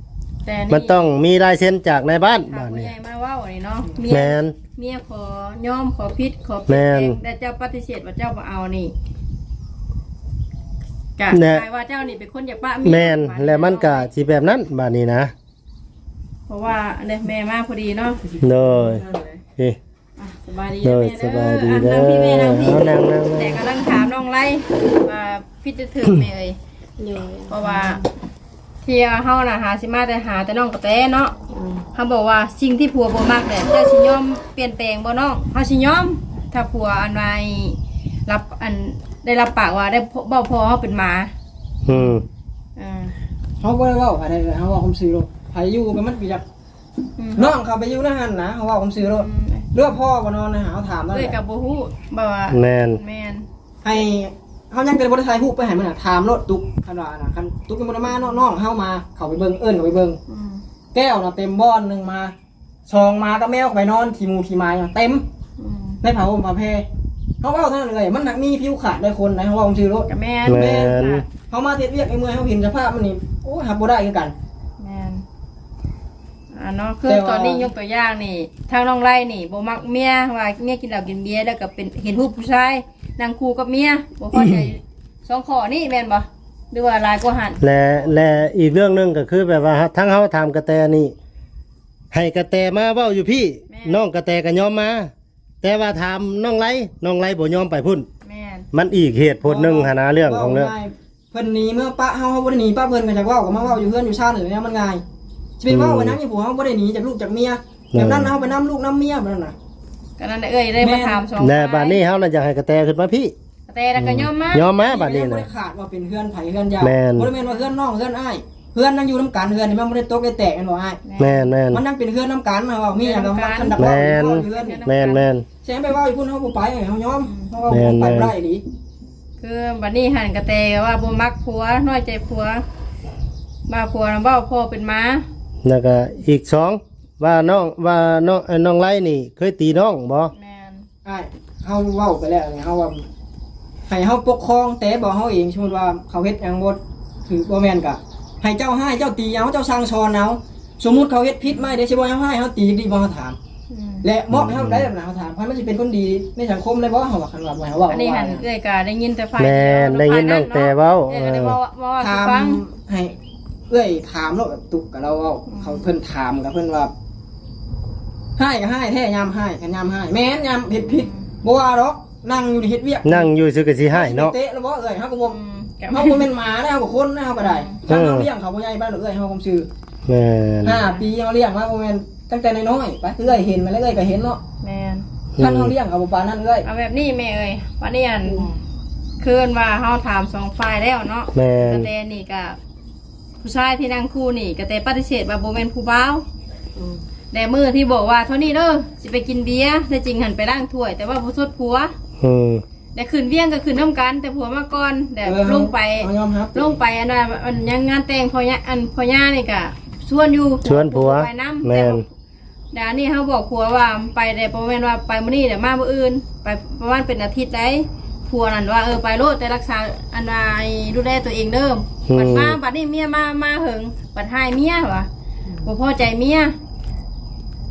ແຕ່ນີ້ ມັນຕ້ອງມີລາຍເຊັນຈາກນາຍບ້ານ ຖ້າ ບາດນີ້ ຜູ້ໃຫຍ່ມາເວົ້ານີ້ເນາະ ເມຍ ແມ່ນ ເມຍຂໍຍອມ ຂໍຜິດ ຂໍປ່ຽນແປງ ແຕ່ເຈົ້າປະຕິເສດວ່າເຈົ້າບໍ່ເອົານີ້ ກະ ແມ່ນ ກາຍວ່າເຈົ້ານີ້ເປັນຄົນຢາກປະເມຍ. ແມ່ນ ແລ້ວມັນກະຊິແບບນັ້ນບາດນີ້ນະ ເພາະວ່າອັນນີ້ແມ່ມາພໍດີເນາະ. ໂດຍ ນີ້ ອ່ະ ສະບາຍດີ ໂດຍ ແມ່ເດີ ສະບາຍດີເດີ ອ່ະ ນັ່ງພີ່ແມ່ ນັ່ງພີ່ ນັ່ງ ນັ່ງ ແຕ່ກຳລັງຖາມນ້ອງໄລວ່າຜິດຫຼືຖືກແມ່ເອີຍ. ໂດຍ ເພາະວ່າທີ່ເຮົານະຫາຊິມາແຕ່ຫາແຕ່ນ້ອງກະແຕເນາະ. ອືມ ເຮົາບອກວ່າສິ່ງທີ່ຜົວບໍ່ມັກແຫຼະ ເຈົ້າຊິຍອມປ່ຽນແປງບໍ່ນ້ອງ? ເຮົາຊິຍອມ ຖ້າຜົວອັນວ່າ ໄດ້ຮັບ ອັນ ໄດ້ຮັບປາກວ່າໄດ້ເວົ້າພໍ່ເຮົາເປັນໝາ. ອືມ ເອີ ເຮົາບໍ່ໄດ້ເວົ້າໃຜໃດ ເຮົາເວົ້າຄວາມຈິງໂລດ ໃຜຢູ່ກໍມັນກໍຢາກ ອືມ ນ້ອງເຂົາໄປຢູ່ໃນຫັ້ນນະ ເຮົາເວົ້າຄວາມຈິງໂລດ. ອືມ ເຫຼືອພໍ່ບໍ່ນອນນະ ເຮົາຖາມນັ້ນແຫຼະ ເອື້ອຍກໍບໍ່ຮູ້ ແບບວ່າ ແມ່ນ ແມ່ນ ໃຫ້ເຮົາຍັງແຕ່ບໍ່ໄດ້ຖ່າຍຮູບໄປໃຫ້ມັນນະ ຖາມໂລດຕຸກ ຄັນວ່ານະ ຄັນຕຸກຍັງບໍ່ໄດ້ມາເນາະ ນ້ອງເຮົາມາ ເຂົ້າໄປເບິ່ງ ເອີ້ນເຂົາໄປເບິ່ງ. ອືມ ແກ້ວນະເຕັມບ່ອນໜຶ່ງມາ ສອງ ໝາກັບແມວໄປນອນຂີ້ໝູຂີ້ໝາເຕັມ ອືມ ໃນຜ້າຫົ່ມຜ້າແພ. ເຮົາເວົ້າເທົ່ານັ້ນເລີຍ ມັນໜັກມີຜິວຂາດຫຼາຍຄົນນະ ເຮົາເວົ້າຊື່ໂລດ. ກໍແມ່ນ ແມ່ນ ແມ່ນ ເຮົາມາເຮັດວຽກໃນເມືອງ ເຮົາເຫັນສະພາບມັນນີ້ ໂອ້ຍ ຮັບບໍ່ໄດ້ຄືກັນ. ແມ່ນ ອ່າເນາະ ຄື ແຕ່ວ່າ ຕອນນີ້ຍົກຕົວຢ່າງນີ້ ທາງນ້ອງໄລນີ້ບໍ່ມັກເມຍ ວ່າເມຍກິນເຫຼົ້າກິນເບຍ ແລ້ວກໍເປັນ ເຫັນຮູບຜູ້ຊາຍນັ່ງຄູ່ກັບເມຍ ບໍ່ພໍໃຈ ສອງຂໍ້ນີ້ແມ່ນບໍ່ ຫຼືວ່າຫຼາຍກວ່າຫັ້ນ? ແລະ ແລະອີກເລື່ອງໜຶ່ງກໍຄືແບບວ່າ ທາງເຮົາຖາມກະແຕນີ້ ໃຫ້ກະແຕມາເວົ້າຢູ່ພີ້ ແມ່ນ ນ້ອງກະແຕກໍຍອມມາ ແຕ່ວ່າຖາມນ້ອງໄລ ນ້ອງໄລບໍ່ຍອມໄປພຸ້ນ. ແມ່ນ ມັນອີກເຫດຜົນໜຶ່ງຫັ້ນນະ ເລື່ອງຂອງເລື່ອງ ເພິ່ນໜີເມືອປະເຮົາ ເຮົາບໍ່ໄດ້ໜີປະເພິ່ນ ກໍຢາກເວົ້າກໍມາເວົ້າຢູ່ເຮືອນຢູ່ຊານນີ້ແຫຼະ ມັນງ່າຍ. ຊິໄປເວົ້າ ອືມ ກັນຫຍັງ ອີ່ຜູ້ເຮົາບໍ່ໄດ້ໜີຈາກລູກຈາກເມຍ ແບບນັ້ນ ເຮົາໄປນຳລູກນຳເມຍແບບນັ້ນນະ. ກໍນັ້ນແຫຼະເອື້ອຍ ໄດ້ມາຖາມສອງຝ່າຍ ແລະບາດນີ້ເຮົາລະຢາກໃຫ້ກະແຕຂຶ້ນມາພີ້ ກະແຕລະກໍຍອມມາ ຍອມມາບາດນີ້ນະ. ບໍ່ໄດ້ຂາດວ່າເປັນເຮືອນໃຜເຮືອນຍາ ແມ່ນ ບໍ່ໄດ້ແມ່ນວ່າເຮືອນນ້ອງເຮືອນອ້າຍ ເຮືອນຍັງຢູ່ນຳກັນ ເຮືອນນີ້ມັນບໍ່ໄດ້ຕົກໄດ້ແຕກແມ່ນບໍ່ອ້າຍ? ແມ່ນ ແມ່ນ ມັນຍັງເປັນເຮືອນນຳກັນ ເຮົາເວົ້າມີຫຍັງກໍ ແມ່ນ ມັນກັນດຳເນີນ ເຮືອນ ແມ່ນ ແມ່ນ ແຊງໄປເວົ້າຢູ່ພຸ້ນ ເຮົາບໍ່ໄປ ເຮົາຍອມ ເຮົາເວົ້າ ແມ່ນ ບໍ່ໄປ ແມ່ນ ບໍ່ໄດ້ອີ່ຫຼີ. ຄືບັດນີ້ຫັ້ນກະແຕວ່າບໍ່ມັກຜົວ ນ້ອຍໃຈຜົວ ວ່າຜົວນະເວົ້າພໍ່ເປັນໝາ. ແລ້ວກະອີກສອງ ວ່ານ້ອງ ວ່ານ້ອງ ເອີ ນ້ອງໄລນີ້ເຄີຍຕີນ້ອງບໍ່? ແມ່ນ ອ້າຍ ເຮົາເວົ້າໄປແລ້ວນີ້ ເຮົາວ່າໃຫ້ເຮົາປົກຄອງແຕ່ບໍ່ເຮົາເອງ ສົມມຸດວ່າເຂົາເຮັດຫຍັງບໍ່ຖືກບໍ່ແມ່ນກະໃຫ້ເຈົ້າຮ້າຍ ເຈົ້າຕີເອົາ ເຈົ້າສັ່ງສອນເອົາ. ສົມມຸດເຂົາເຮັດຜິດມາເດ້ ຊິບໍ່ໃຫ້ເຮົາຮ້າຍ ເຮົາຕີດີບໍ່ ເຮົາຖາມ? ອືມ ແລະມອບໃຫ້ເຮົາໄດ້ແບບນັ້ນ ເຮົາຖາມ ໃຜມັນຊິເປັນຄົນດີໃນສັງຄົມໄດ້ບໍ່? ເຮົາວ່າ ຄັນວ່າບໍ່ໃຫ້ເວົ້າ ອັນນີ້ຫັ້ນເອື້ອຍກະໄດ້ຍິນແຕ່ຝ່າຍ ແມ່ນ ໄດ້ຍິນນ້ອງແຕເວົ້າ ເອີ ເອື້ອຍກໍໄດ້ເວົ້າ ເວົ້າສູ່ຟັງ ຖາມໃຫ້ເອື້ອຍຖາມໂລດ ຕຸກກັບລາວເວົ້າ ອືມ ເຂົາເພິ່ນຖາມກັບເພິ່ນວ່າ ຮ້າຍກໍຮ້າຍແທ້ ຍາມຮ້າຍກໍຍາມຮ້າຍ ແມ່ນ ຍາມເຮັດຜິດ ອືມ ບໍ່ວ່າດອກ ນັ່ງຢູ່ນີ້ເຮັດວຽກ ນັ່ງຢູ່ຊື່ກໍຊິຮ້າຍເນາະ ເຕະລະບໍ່ເອື້ອຍ ເຮົາກໍບໍ່ ອືມ ເຮົາບໍ່ແມ່ນໝາເດ້ ເຮົາກໍຄົນນະ ເຮົາກໍໄດ້ ເອີ ຄັນເຮົາລ້ຽງເຂົາບໍ່ໃຫຍ່ປານເອື້ອຍ ເຮົາຄວາມຊື່ ແມ່ນ ຫ້າປີເຮົາລ້ຽງມາ ບໍ່ແມ່ນຕັ້ງແຕ່ນ້ອຍໆ ໄປ ເອື້ອຍເຫັນມາແລ້ວ ເອື້ອຍກໍເຫັນເນາະ ແມ່ນ ຄັນເຮົາລ້ຽງເຂົາບໍ່ປານນັ້ນເອື້ອຍ ເອົາແບບນີ້ແມ່ເອີຍ ບາດນີ້ອັນ ຄືວ່າເຮົາຖາມສອງຝ່າຍແລ້ວເນາະ ແມ່ນ ກະແຕນີ້ກະ ຜູ້ຊາຍທີ່ນັ່ງຄູ່ນີ້ກະແຕປະຕິເສດວ່າບໍ່ແມ່ນຜູ້ບ່າວ ອືມ ແລະມື້ທີ່ບອກວ່າ ເທົ່ານີ້ເດີ ຊິໄປກິນເບຍ ແທ້ຈິງຫັ້ນໄປລ້າງຖ້ວຍ ແຕ່ວ່າບໍ່ຊົດຜົວ ອືມ ແລະຂຶ້ນວຽງກໍຂຶ້ນນຳກັນ ແຕ່ຜົວມາກ່ອນ ແລະ ເອີ ລົງໄປ ເຮົາຍອມຮັບ ລົງໄປອັນວ່າ ອັນຫຍັງງານແຕ່ງພໍ່ຍ່າ ອັນພໍ່ຍ່ານີ້ກະຊວນຢູ່ ຊວນຜົວ ໄປນຳ ແມ່ນ ແຕ່ ແລ້ວອັນນີ້ເຮົາບອກຜົວວ່າໄປແຕ່ບໍ່ແມ່ນວ່າໄປມື້ນີ້ແລ້ວມາມື້ອື່ນ ໄປປະມານເປັນອາທິດໃດ໋ ຜົວນັ້ນວ່າ ເອີ ໄປໂລດ ແຕ່ລັກສາ ອັນວ່າ ດູແລຕົວເອງເດີ ອືມ ບັດມາ ບັດນີ້ເມຍມາ ມາເຫິງ ບັດຮ້າຍເມຍວ່າ ອືມ ບໍ່ພໍໃຈເມຍ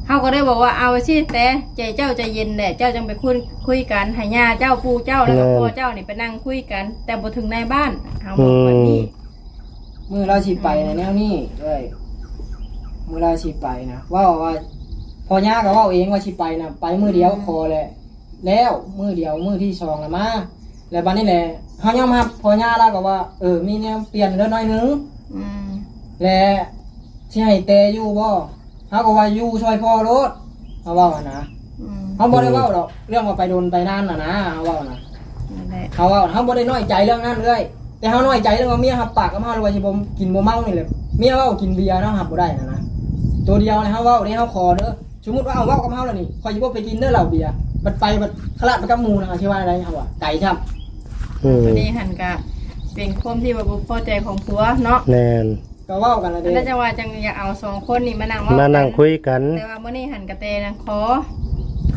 ເຮົາກໍໄດ້ບອກວ່າ ເອົາຊີ້ແຕ່ ໃຈເຈົ້າໃຈເຢັນແຫຼະ ເຈົ້າຈັ່ງໄປຄຸຍ ຄຸຍກັນ ໃຫ້ຍ່າເຈົ້າ ປູ່ເຈົ້າ ແລ້ວກໍ ແມ່ນ ພໍ່ເຈົ້ານີ້ໄປນັ່ງຄຸຍກັນ ແຕ່ບໍ່ເຖິງນາຍບ້ານ ເຮົາບອກແບບນີ້. ອືມ ມື້ລາວຊິໄປນະ ແນວນີ້ເອີຍ ມື້ລາວຊິໄປນະ ເວົ້າວ່າ ພໍ່ຍ່າກໍເວົ້າເອງວ່າຊິໄປນະ ໄປມື້ດຽວ ອືມ ຂໍແຫຼະ ແລ້ວມື້ດຽວ ມື້ທີສອງລະມາ ແລ້ວບັດນີ້ແຫຼະ ເຮົາຍອມຮັບ ພໍ່ຍ່າລາວກໍວ່າ ເອີ ມີແນວປ່ຽນເດີໜ້ອຍໜຶ່ງ ອືມ ແລະ ຊິໃຫ້ແຕ່ຢູ່ບໍ່? ເຮົາກໍວ່າຢູ່ຊ່ອຍພໍ່ໂລດ ເຮົາເວົ້າຫັ້ນນະ ອືມ ເຮົາບໍ່ໄດ້ເວົ້າດອກ ເລື່ອງວ່າໄປດົນໄປນານຫັ້ນນະ ເຮົາເວົ້ານະ ນັ້ນແຫຼະ ເຮົາເວົ້າ ເຮົາບໍ່ໄດ້ນ້ອຍໃຈເລື່ອງນັ້ນເອື້ອຍ ແຕ່ເຮົານ້ອຍໃຈເລື່ອງວ່າເມຍຮັບປາກກັບເຮົາ ວ່າຊິບໍ່ກິນບໍ່ເມົານີ້ແຫຼະ ເມຍເວົ້າກິນເບຍ ເຮົາຮັບບໍ່ໄດ້ຫັ້ນນະ ໂຕດຽວນະ ເຮົາເວົ້າເດ້ ເຮົາຂໍເດີ ສົມມຸດວ່າ ເອົາ ເວົ້າກັບເຮົາແລ້ວນີ້ ຂ້ອຍຊິບໍ່ໄປກິນເດີເຫຼົ້າເບຍ ບັດໄປບັດຄະລາດໄປກັບໝູ່ນະ ຊິວ່າໄດ ເຮົາວ່າໄກຊ້ຳ ອືມ ອັນນີ້ຫັ້ນກະເປັນຄວາມທີ່ວ່າບໍ່ພໍໃຈຂອງຜົວເນາະ ແມ່ນ ກໍເວົ້າກັນລະເດ້ ແລ້ວຈັ່ງວ່າຈັ່ງຢາກເອົາສອງຄົນນີ້ມານັ່ງເວົ້າ ມານັ່ງຄຸຍກັນ ແຕ່ວ່າມື້ນີ້ຫັ້ນກະແຕນະ ຂໍ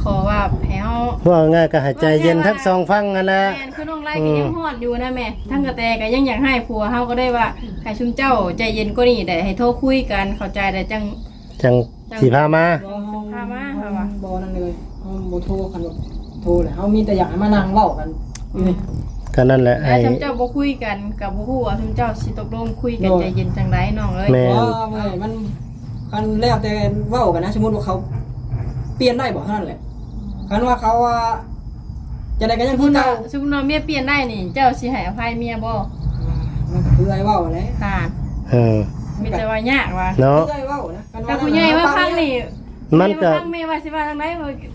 ຂໍວ່າໃຫ້ເຮົາ ເວົ້າງ່າຍກໍໃຫ້ໃຈເຢັນທັງສອງຝັ່ງຫັ້ນແຫຼະ ແມ່ນ ຄືນ້ອງໄລກໍຍັງ ອືມ ຮ້ອນຢູ່ນະແມ່ ທັງກະແຕກໍຍັງຢາກໃຫ້ຜົວ ເຮົາກໍໄດ້ວ່າ ໃຫ້ຊຸມເຈົ້າໃຈເຢັນກວ່ານີ້ແຫຼະ ໃຫ້ໂທຄຸຍກັນ ເຂົ້າໃຈແລ້ວຈັ່ງ ຈັ່ງ ຈັ່ງຊິພາມາ ບໍ່ ພາມາ ເຮົາວ່າ ບໍ່ນັ້ນເລີຍ ເຮົາບໍ່ໂທ ຄັນວ່າໂທແລ້ວ ເຮົາມີແຕ່ຢາກໃຫ້ມານັ່ງເວົ້າກັນ ອືມ ນີ້ ກໍນັ້ນແຫຼະ ແລ້ວ ໃຫ້ ຊຸມເຈົ້າບໍ່ຄຸຍກັນ ກໍບໍ່ຮູ້ວ່າຊຸມເຈົ້າຊິຕົກລົງຄຸຍກັນ ໂດຍ ໃຈເຢັນຈັ່ງໃດນ້ອງເອີຍ ແມ່ນ ບໍ່ ເອີຍ ມັນ ຄັນແລ້ວແຕ່ເວົ້າກັນນະ ສົມມຸດວ່າເຂົາປ່ຽນໄດ້ບໍ່ ເທົ່ານັ້ນແຫຼະ ອືມ ຄັນວ່າເຂົາວ່າ ຈັ່ງໃດກໍຍັງຄືເກົ່າ ສົມມຸດວ່າເມຍປ່ຽນໄດ້ນີ້ ເຈົ້າຊິໃຫ້ອະໄພເມຍບໍ່? ມັນກໍຄືອ້າຍເວົ້າຫັ້ນແຫຼະ ຫາ ເອີ ມີແຕ່ວ່າຍາກວ່າ ເນາະ ຄືອ້າຍເວົ້ານະ ຖ້າຜູ້ໃຫຍ່ມາຟັງນີ້ ມັນກໍ ແມ່ມາຟັງແມ່ວ່າຊິວ່າຈັ່ງໃດ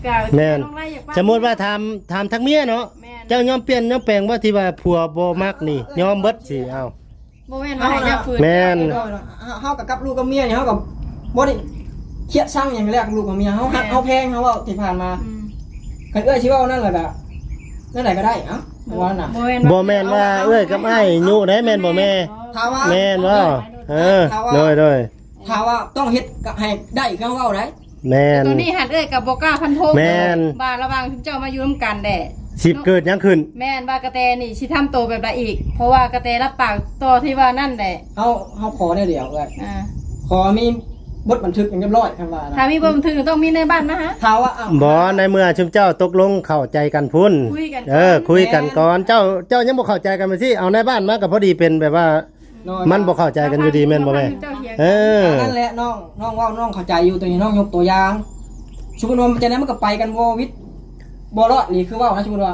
ກໍ ແມ່ນ ນ້ອງໄລຢາກຟັງ ສົມມຸດວ່າຖາມ ຖາມທາງເມຍເນາະ ແມ່ນ ເຈົ້າຍອມປ່ຽນຍອມແປງບໍ່ ທີ່ວ່າຜົວບໍ່ມັກນີ້ ເອີ ຍອມເບິດຊິ ເອົາ ບໍ່ແມ່ນວ່າໃຫ້ເຈົ້າຝືນ ແມ່ນ ເຮົາ ເຮົາກໍກັບລູກກັບເມຍນີ້ ເຮົາກໍບໍ່ໄດ້ຄຽດຊັງຫຍັງແລ້ວກັບລູກກັບເມຍ ເຮົາຮັກ ແມ່ນ ເຮົາແພງ ເຮົາເວົ້າທີ່ຜ່ານມາ ອືມ ຄັນເອື້ອຍຊິເວົ້ານັ້ນແຫຼະກໍ ແນວໃດກໍໄດ້ ເອົ້າ ເວົ້ານະ ບໍ່ແມ່ນ ບໍ່ແມ່ນວ່າເອື້ອຍກັບອ້າຍຍຸໄດ້ແມ່ນບໍ່ແມ່? ຖ້າວ່າ ແມ່ນບໍ່? ເອີ ຖ້າວ່າ ໂດຍ ໂດຍ ຖ້າວ່າຕ້ອງເຮັດກໍໃຫ້ໄດ້ຄືເວົ້າໄດ໋ ແມ່ນ ຕອນນີ້ຫັ້ນເອື້ອຍກໍບໍ່ກ້າຟັນທົງ ແມ່ນ ວ່າລະຫວ່າງເຈົ້າມາຢູ່ນຳກັນແຫຼະ ຊິເກີດຫຍັງຂຶ້ນ ແມ່ນ ວ່າກະແຕນີ້ຊິທຳໂຕແບບໃດອີກ ເພາະວ່າກະແຕຮັບປາກຕໍ່ທີ່ວ່ານັ້ນແຫຼະ ເຮົາ ເຮົາຂໍແນວດຽວເອື້ອຍ ອ່າ ຂໍມີ ບົດບັນທຶກຫຍັງຮຽບຮ້ອຍ ຄັນວ່ານະ ຖ້າມີບົດບັນທຶກຕ້ອງມີນາຍບ້ານມາຫາ ຖ້າວ່າ ເອົ້າ ບໍ່ ໃນເມື່ອຊຸມເຈົ້າຕົກລົງເຂົ້າໃຈກັນພຸ້ນ ຄຸຍກັນ ເອີ ຄຸຍກັນກ່ອນ ເຈົ້າ ເຈົ້າຍັງບໍ່ເຂົ້າໃຈກັນ ມາຊິເອົານາຍບ້ານມາກໍພໍດີເປັນແບບວ່າ ໂດຍ ມັນບໍ່ເຂົ້າໃຈກັນຢູ່ດີແມ່ນບໍ່ແມ່? ເອີ ນັ້ນແຫຼະນ້ອງ ນ້ອງເວົ້ານ້ອງເຂົ້າໃຈຢູ່ ຕົວນີ້ນ້ອງຍົກຕົວຢ່າງ ສົມມຸດວ່າຈັ່ງໃດມັນກໍໄປກັນບໍ່ວິດ ບໍ່ລອດນີ້ ຄືເວົ້ານະ ສົມມຸດວ່າ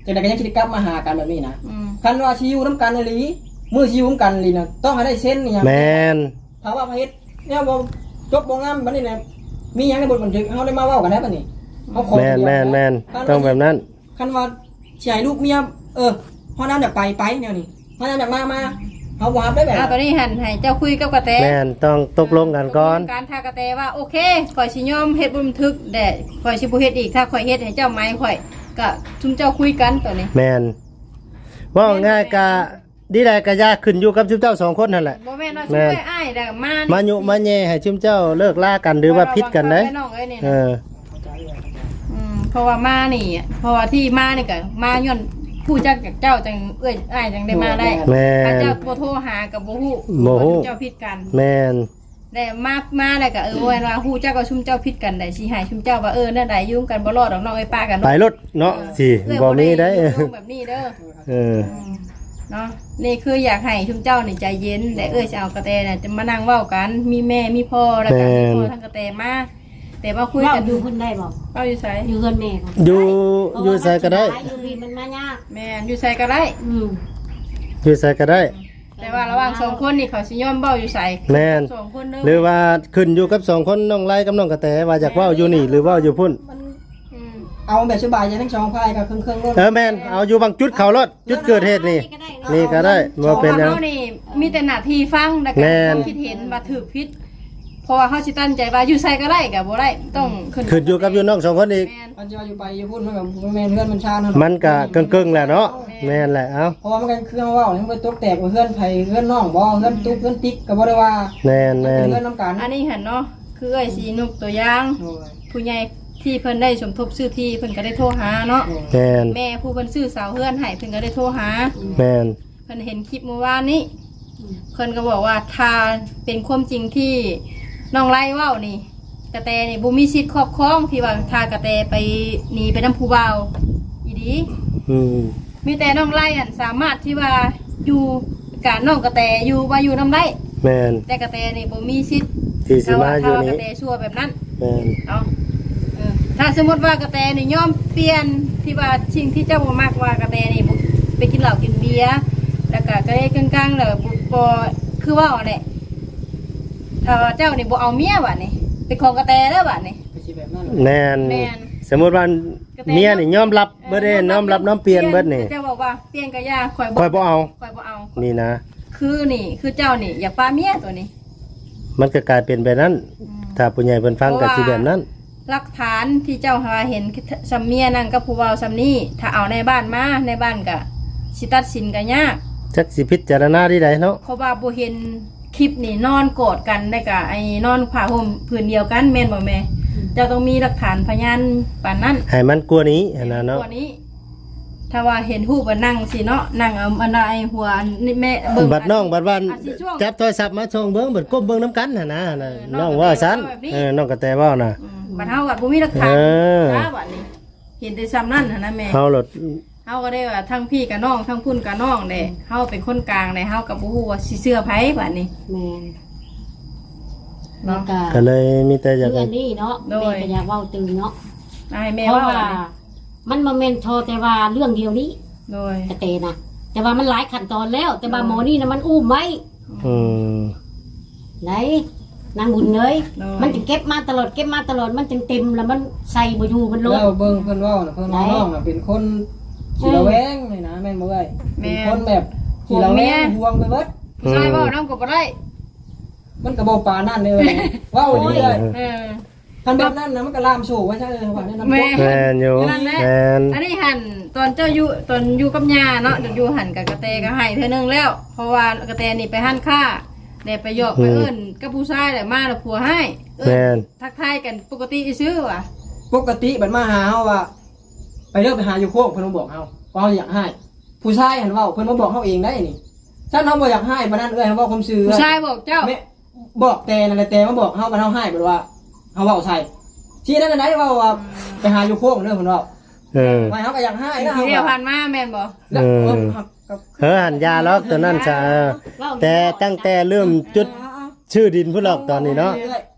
ຈັ່ງໃດກໍຍັງຊິໄດ້ກັບມາຫາກັນແບບນີ້ນະ ອືມ ຄັນວ່າຊິຢູ່ນຳກັນອີ່ຫຼີ ມື້ຊິຢູ່ນຳກັນອີ່ຫຼີນະ ຕ້ອງໃຫ້ໄດ້ເຊັນອີ່ຫຍັງ ແມ່ນ ຖ້າວ່າເຮັດແນວບໍ່ຈົບບໍ່ງາມ ບັດນີ້ນະ ມີຫຍັງໃນບົດບັນທຶກ ເຮົາໄດ້ມາເວົ້າກັນໄດ້ບັດນີ້ ເຮົາຂໍ ແມ່ນ ແມ່ນ ຕ້ອງແບບນັ້ນ ຄັນວ່າຊິໃຫ້ລູກເມຍ ເອີ ເຮົານຳຢາກໄປ ໄປແນວນີ້ ເຮົານຳຢາກມາ ມາ ເຮົາບໍ່ຮັບໄດ້ແບບ ອ່າ ຕອນນີ້ຫັ້ນໃຫ້ເຈົ້າຄຸຍກັບກະແຕ ແມ່ນ ຕ້ອງຕົກລົງກັນກ່ອນ ຕົກລົງກັນ ຖ້າກະແຕວ່າ ໂອເຄ ຂ້ອຍຊິຍອມເຮັດບົດບັນທຶກແດ່ ຂ້ອຍຊິບໍ່ເຮັດອີກ ຖ້າຂ້ອຍເຮັດໃຫ້ເຈົ້າໄໝຂ້ອຍ ກະຊຸມເຈົ້າຄຸຍກັນຕອນນີ້ ແມ່ນ ເວົ້າງ່າຍກະ ດີໃດກໍຢ່າ ຂຶ້ນຢູ່ກັບຊຸມເຈົ້າສອງຄົນຫັ້ນແຫຼະ ບໍ່ແມ່ນວ່າ ແມ່ນ ຊຸມເອື້ອຍອ້າຍແລ້ວມາ ມາຍຸມາແຍ່ໃຫ້ຊຸມເຈົ້າເລີກລາກັນ ຫຼືວ່າຜິດກັນໃດ ເອີ ອືມ ເພາະວ່າມານີ້ ເພາະວ່າທີ່ມານີ້ກໍມາຍ້ອນຮູ້ຈັກເຈົ້າ ຈັ່ງເອື້ອຍອ້າຍຈັ່ງໄດ້ມາໄດ້ ແມ່ນ ຖ້າເຈົ້າບໍ່ໂທຫາກໍບໍ່ຮູ້ ບໍ່ຮູ້ ເຈົ້າຜິດກັນ ແມ່ນ ແລ້ວມາ ມາແລ້ວກໍ ເອີ ບໍ່ແມ່ນວ່າຮູ້ຈັກວ່າຊຸມເຈົ້າຜິດກັນໃດ ຊິໃຫ້ຊຸມເຈົ້າວ່າ ເອີ ແນວໃດ ຢູ່ນຳກັນບໍ່ລອດດອກນ້ອງເອີຍ ປະກັນໂລດ ໄປໂລດເນາະ ເອີ ຊິບໍ່ມີໄດ ເອື້ອຍບໍ່ໄດ້ລົງແບບນີ້ເດີ ເອີ ອືມ ເນາະ ນີ້ຄືຢາກໃຫ້ຊຸມເຈົ້ານີ້ໃຈເຢັນ ແລະເອື້ອຍຊິເອົາກະແຕນະ ຈະມານັ່ງເວົ້າກັນ ມີແມ່ມີພໍ່ ແລ້ວກໍ ແມ່ນ ມີພໍ່ທາງກະແຕມາ ແຕ່ມາຄຸຍກັນ ເວົ້າຢູ່ພຸ້ນໄດ້ບໍ່? ເວົ້າຢູ່ໃສ? ຢູ່ເຮືອນແມ່ບໍ່? ຢູ່ ໄດ້ ຢູ່ໃສກໍໄດ້ ເພາະວ່າມັນສະບາຍ ຢູ່ພີ້ມັນມາຍາກ ແມ່ນ ຢູ່ໃສກໍໄດ້ ອືມ ຢູ່ໃສກໍໄດ້ ແຕ່ວ່າລະຫວ່າງສອງຄົນນີ້ເຂົາຊິຍອມເວົ້າຢູ່ໃສ ແມ່ນ ສອງຄົນເດີ ຫຼືວ່າຂຶ້ນຢູ່ກັບສອງຄົນ ນ້ອງໄລກັບນ້ອງກະແຕ ວ່າຢາກເວົ້າຢູ່ນີ້ ແມ່ນ ຫຼືເວົ້າຢູ່ພຸ້ນ ອືມ ເອົາແບບສະບາຍໃຈທັງສອງຝ່າຍກໍເຄິ່ງໆໂລດ ເອີ ແມ່ນ ເອົາຢູ່ບາງຈຸດເຂົາໂລດ ຈຸດເກີດເຫດນີ້ ນີ້ກໍໄດ້ ນີ້ກໍໄດ້ ບໍ່ເປັນຫຍັງ ເພາະວ່າເຮົານີ້ມີແຕ່ໜ້າທີ່ຟັງ ແລ້ວກໍ ແມ່ນ ຄວາມຄິດເຫັນວ່າຖືກຜິດ ເພາະວ່າເຮົາຊິຕັດໃຈວ່າຢູ່ໃສກໍໄດ້ກໍບໍ່ໄດ້ ຕ້ອງຂຶ້ນ ຂຶ້ນຢູ່ກັບຢູ່ນ້ອງສອງຄົນອີກ ແມ່ນ ຄັນຊິວ່າຢູ່ໄປຢູ່ພຸ້ນ ມັນກໍບໍ່ແມ່ນເຮືອນມັນຊານເຮົາ ມັນກໍເກິ່ງໆແຫຼະເນາະ ແມ່ນ ແມ່ນແຫຼະ ເອົ້າ ເພາະວ່າມັນກໍຄືເຮົາເວົ້າ ມັນໄປຕົກແຕກວ່າເຮືອນໃຜເຮືອນນ້ອງບໍ່ ເຮືອນຕຸກເຮືອນຕິກກໍບໍ່ໄດ້ວ່າ ແມ່ນໆ ເປັນເຮືອນນຳກັນ ອັນນີ້ຫັ້ນເນາະ ຄືເອື້ອຍຊິຍົກຕົວຢ່າງ ໂດຍ ຜູ້ໃຫຍ່ທີ່ເພິ່ນໄດ້ສົມທົບຊື້ທີ່ ເພິ່ນກໍໄດ້ໂທຫາເນາະ ໂດຍ ແມ່ນ ແມ່ຜູ້ເພິ່ນຊື້ເສົາເຮືອນໃຫ້ ເພິ່ນກໍໄດ້ໂທຫາ ແມ່ນ ເພິ່ນເຫັນຄລິບມື້ວານນີ້ ອືມ ເພິ່ນກໍບອກວ່າ ຖ້າເປັນຄວາມຈິງທີ່ນ້ອງໄລເວົ້ານີ້ ກະແຕນີ້ບໍ່ມີສິດຄອບຄອງ ທີ່ວ່າຖ້າກະແຕໄປ ໜີໄປນຳຜູ້ບ່າວອີ່ຫຼີ. ອືມ ມີແຕ່ນ້ອງໄລຫັ້ນສາມາດທີ່ວ່າຢູ່ ກະນ້ອງກະແຕຢູ່ ວ່າຢູ່ນຳໄດ້. ແມ່ນ ແຕ່ກະແຕນີ້ບໍ່ມີສິດທີ່ຊິມາຢູ່ນີ້ ຖ້າວ່າກະແຕຊົ່ວແບບນັ້ນ. ແມ່ນ ເອົາ ເອີ ຖ້າສົມມຸດວ່າກະແຕນີ້ຍອມປ່ຽນ ທີ່ວ່າສິ່ງທີ່ເຈົ້າບໍ່ມັກ ວ່າກະແຕນີ້ບໍ່ໄປກິນເຫຼົ້າກິນເບຍ ແລ້ວກະກະເລກັງໆ ແລ້ວບໍ່ ບໍ່ຄືເວົ້າຫັ້ນແຫຼະ. ຖ້າວ່າເຈົ້ານີ້ບໍ່ເອົາເມຍບາດນີ້ ເປັນຂອງກະແຕເດີບາດນີ້ ກໍຊິແບບນັ້ນ. ແມ່ນ ແມ່ນ ສົມມຸດວ່າ ກະແຕ ເມຍນີ້ຍອມຮັບເບິດເດ້ ເອີ ຍອມຮັບ ຍອມປ່ຽນເບິດນີ້. ເຈົ້າບອກວ່າປ່ຽນກະຢ່າ ຂ້ອຍບໍ່ ຂ້ອຍບໍ່ເອົາ ຂ້ອຍບໍ່ເອົາ ນີ້ນະ. ຄືນີ້ ຄືເຈົ້ານີ້ຢາກປະເມຍໂຕນີ້ ມັນກໍກາຍເປັນແບບນັ້ນ. ອືມ ຖ້າຜູ້ໃຫຍ່ເພິ່ນຟັງກໍຊິແບບນັ້ນ. ຫຼັກຖານທີ່ເຈົ້າຫາເຫັນຊ່ຳເມຍນັ້ນກັບຜູ້ບ່າວຊ່ຳນີ້ ຖ້າເອົາໃນບ້ານມາ ໃນບ້ານກະຊິຕັດສິນກະຍາກ ຈັກຊິພິຈາລະນາທີ່ໃດເນາະ. ເພາະວ່າບໍ່ເຫັນ ຄລິບນີ້ນອນກອດກັນ ແລ້ວກະໄອ້ນອນຜ້າຫົ່ມຜືນດຽວກັນ ແມ່ນບໍ່ແມ່? ອືມ ເຈົ້າຕ້ອງມີຫຼັກຖານພະຍານປານນັ້ນ ໃຫ້ມັນກວ່ານີ້ຫັ້ນນະເນາະ ໃຫ້ມັນກວ່ານີ້. ຖ້າວ່າເຫັນຮູບວ່ານັ່ງຊີ້ເນາະ ນັ່ງເອົາອັນໃດຫົວອັນນີ້ແມ່ເບິ່ງ ບັດນ້ອງ ບັດວ່າຈັບໂທລະສັບມາສ່ອງເບິ່ງ ບັດກົ້ມເບິ່ງນຳກັນຫັ້ນນະ ເອີ ນ້ອງວ່າຊັ້ນ ນ້ອງກະແຕເວົ້ານະ. ອືມ ບັດເຮົາບັດບໍ່ມີຫຼັກຖານ ເອີ ບາດນີ້ ເຫັນແຕ່ຊ່ຳນັ້ນຫັ້ນນະແມ່ ເຮົາໂລດ ເຮົາກໍໄດ້ວ່າທັງພີ່ກະນ້ອງ ທັງພຸ້ນກະນ້ອງແຫຼະ ອືມ ເຮົາເປັນຄົນກາງແຫຼະ ເຮົາກໍບໍ່ຮູ້ວ່າຊິເຊື່ອໃຜບາດນີ້. ແມ່ນ ເນາະ ກໍເລີຍມີແຕ່ຢາກ ຄືອັນນີ້ເນາະ ໂດຍ ແມ່ກໍຢາກເວົ້າຕື່ມເນາະ ໃຫ້ແມ່ເວົ້າ ເພາະວ່າ ອັນນີ້ ມັນບໍ່ແມ່ນທໍ່ແຕ່ວ່າເລື່ອງດຽວນີ້ ໂດຍ ກະແຕນະ ແຕ່ວ່າມັນຫຼາຍຂັ້ນຕອນແລ້ວ ແຕ່ວ່າ ໂດຍ ໝໍນີ້ນະມັນອຸ້ມໄວ້. ອືມ ໄດ້ ນາງບຸນເອີຍ ໂດຍ ມັນຈຶ່ງເກັບມາຕະຫຼອດ ເກັບມາຕະຫຼອດ ມັນຈຶ່ງເຕັມ ແລ້ວມັນໃສ່ບໍ່ຢູ່ ມັນລົ້ນ. ແລ້ວເບິ່ງເພິ່ນເວົ້ານະ ເພິ່ນວ່າ ໄດ້ ນ້ອງນະເປັນຄົນ ອືມ ຂີ້ລະແວງນີ້ນະ ແມ່ນບໍ່ເອື້ອຍ? ແມ່ນ ເປັນຄົນແບບຂີ້ລະແວງ ຫວງເມຍ ຫວງໄປເບິດ. ຜູ້ຊາຍເວົ້ານຳກໍບໍ່ໄດ້ ອືມ ມັນກໍບໍ່ປານນັ້ນເດ້ ເວົ້າຢູ່ເລື້ອຍ. ໂອ້ຍ ເອີ ຄັນແບບນັ້ນນະ ມັນກໍລາມໂຊໄວ້ຊະ ເອີ ວ່າແນວນັ້ນ. ແມ່ນ ແມ່ນຢູ່ ນັ້ນແຫຼະ ແມ່ນ. ອັນນີ້ຫັ້ນ ຕອນເຈົ້າຢູ່ ຕອນຢູ່ກັບຍ່າເນາະ ຢູ່ຫັ້ນກະກະແຕກໍໃຫ້ເທື່ອໜຶ່ງແລ້ວ ເພາະວ່າກະແຕນີ້ໄປຮ້ານຄ້າ ແລ້ວໄປຫຍອກ ອືມ ໄປເອີ້ນກັບຜູ້ຊາຍ ແລ້ວມາແລ້ວຜົວຮ້າຍ ເອີ້ນ ແມ່ນ ທັກທາຍກັນປົກກະຕິຊື່ວ່າ ປົກກະຕິ ບັດມາຫາເຮົາວ່າ ໄປເດີ ໄປຫາຢູ່ໂຄກ ເພິ່ນມາບອກເຮົາ ວ່າເຮົາຢາກຮ້າຍ. ຜູ້ຊາຍຫັ້ນເວົ້າ ເພິ່ນມາບອກເຮົາເອງໄດ້ນີ້. ຊັ້ນເຮົາບໍ່ຢາກຮ້າຍປານນັ້ນ ເອື້ອຍ ເຮົາເວົ້າຄວາມຊື່. ຜູ້ຊາຍບອກເຈົ້າ? ແມ່ ບອກແຕ່ນັ້ນແຫຼະ ແຕ່ມາບອກເຮົາ ບັດເຮົາຮ້າຍ ບັດວ່າເຮົາເວົ້າໃສ່. ຊີ້ນັ້ນນະ ໄດ້ເວົ້າວ່າ ອືມ ໄປຫາຢູ່ໂຄກເດີ ເພິ່ນເວົ້າ. ເອີ ວ່າເຮົາກໍຢາກຮ້າຍນະ ທີ່ ເຮົາ ທີ່ ວ່າ ຜ່ານມາແມ່ນບໍ່? ເອີ ເອີ ເອີ ຫັ້ນຢ່າຫຼອກຕົວນັ້ນຊະ. ເອີ ເວົ້າ ແຕ່ຕັ້ງແຕ່ເລີ່ມຈຸດ ເອີ ເອີ ເອີ ຊື້ດິນພຸ້ນຫຼອກຕອນນີ້ເນາະ.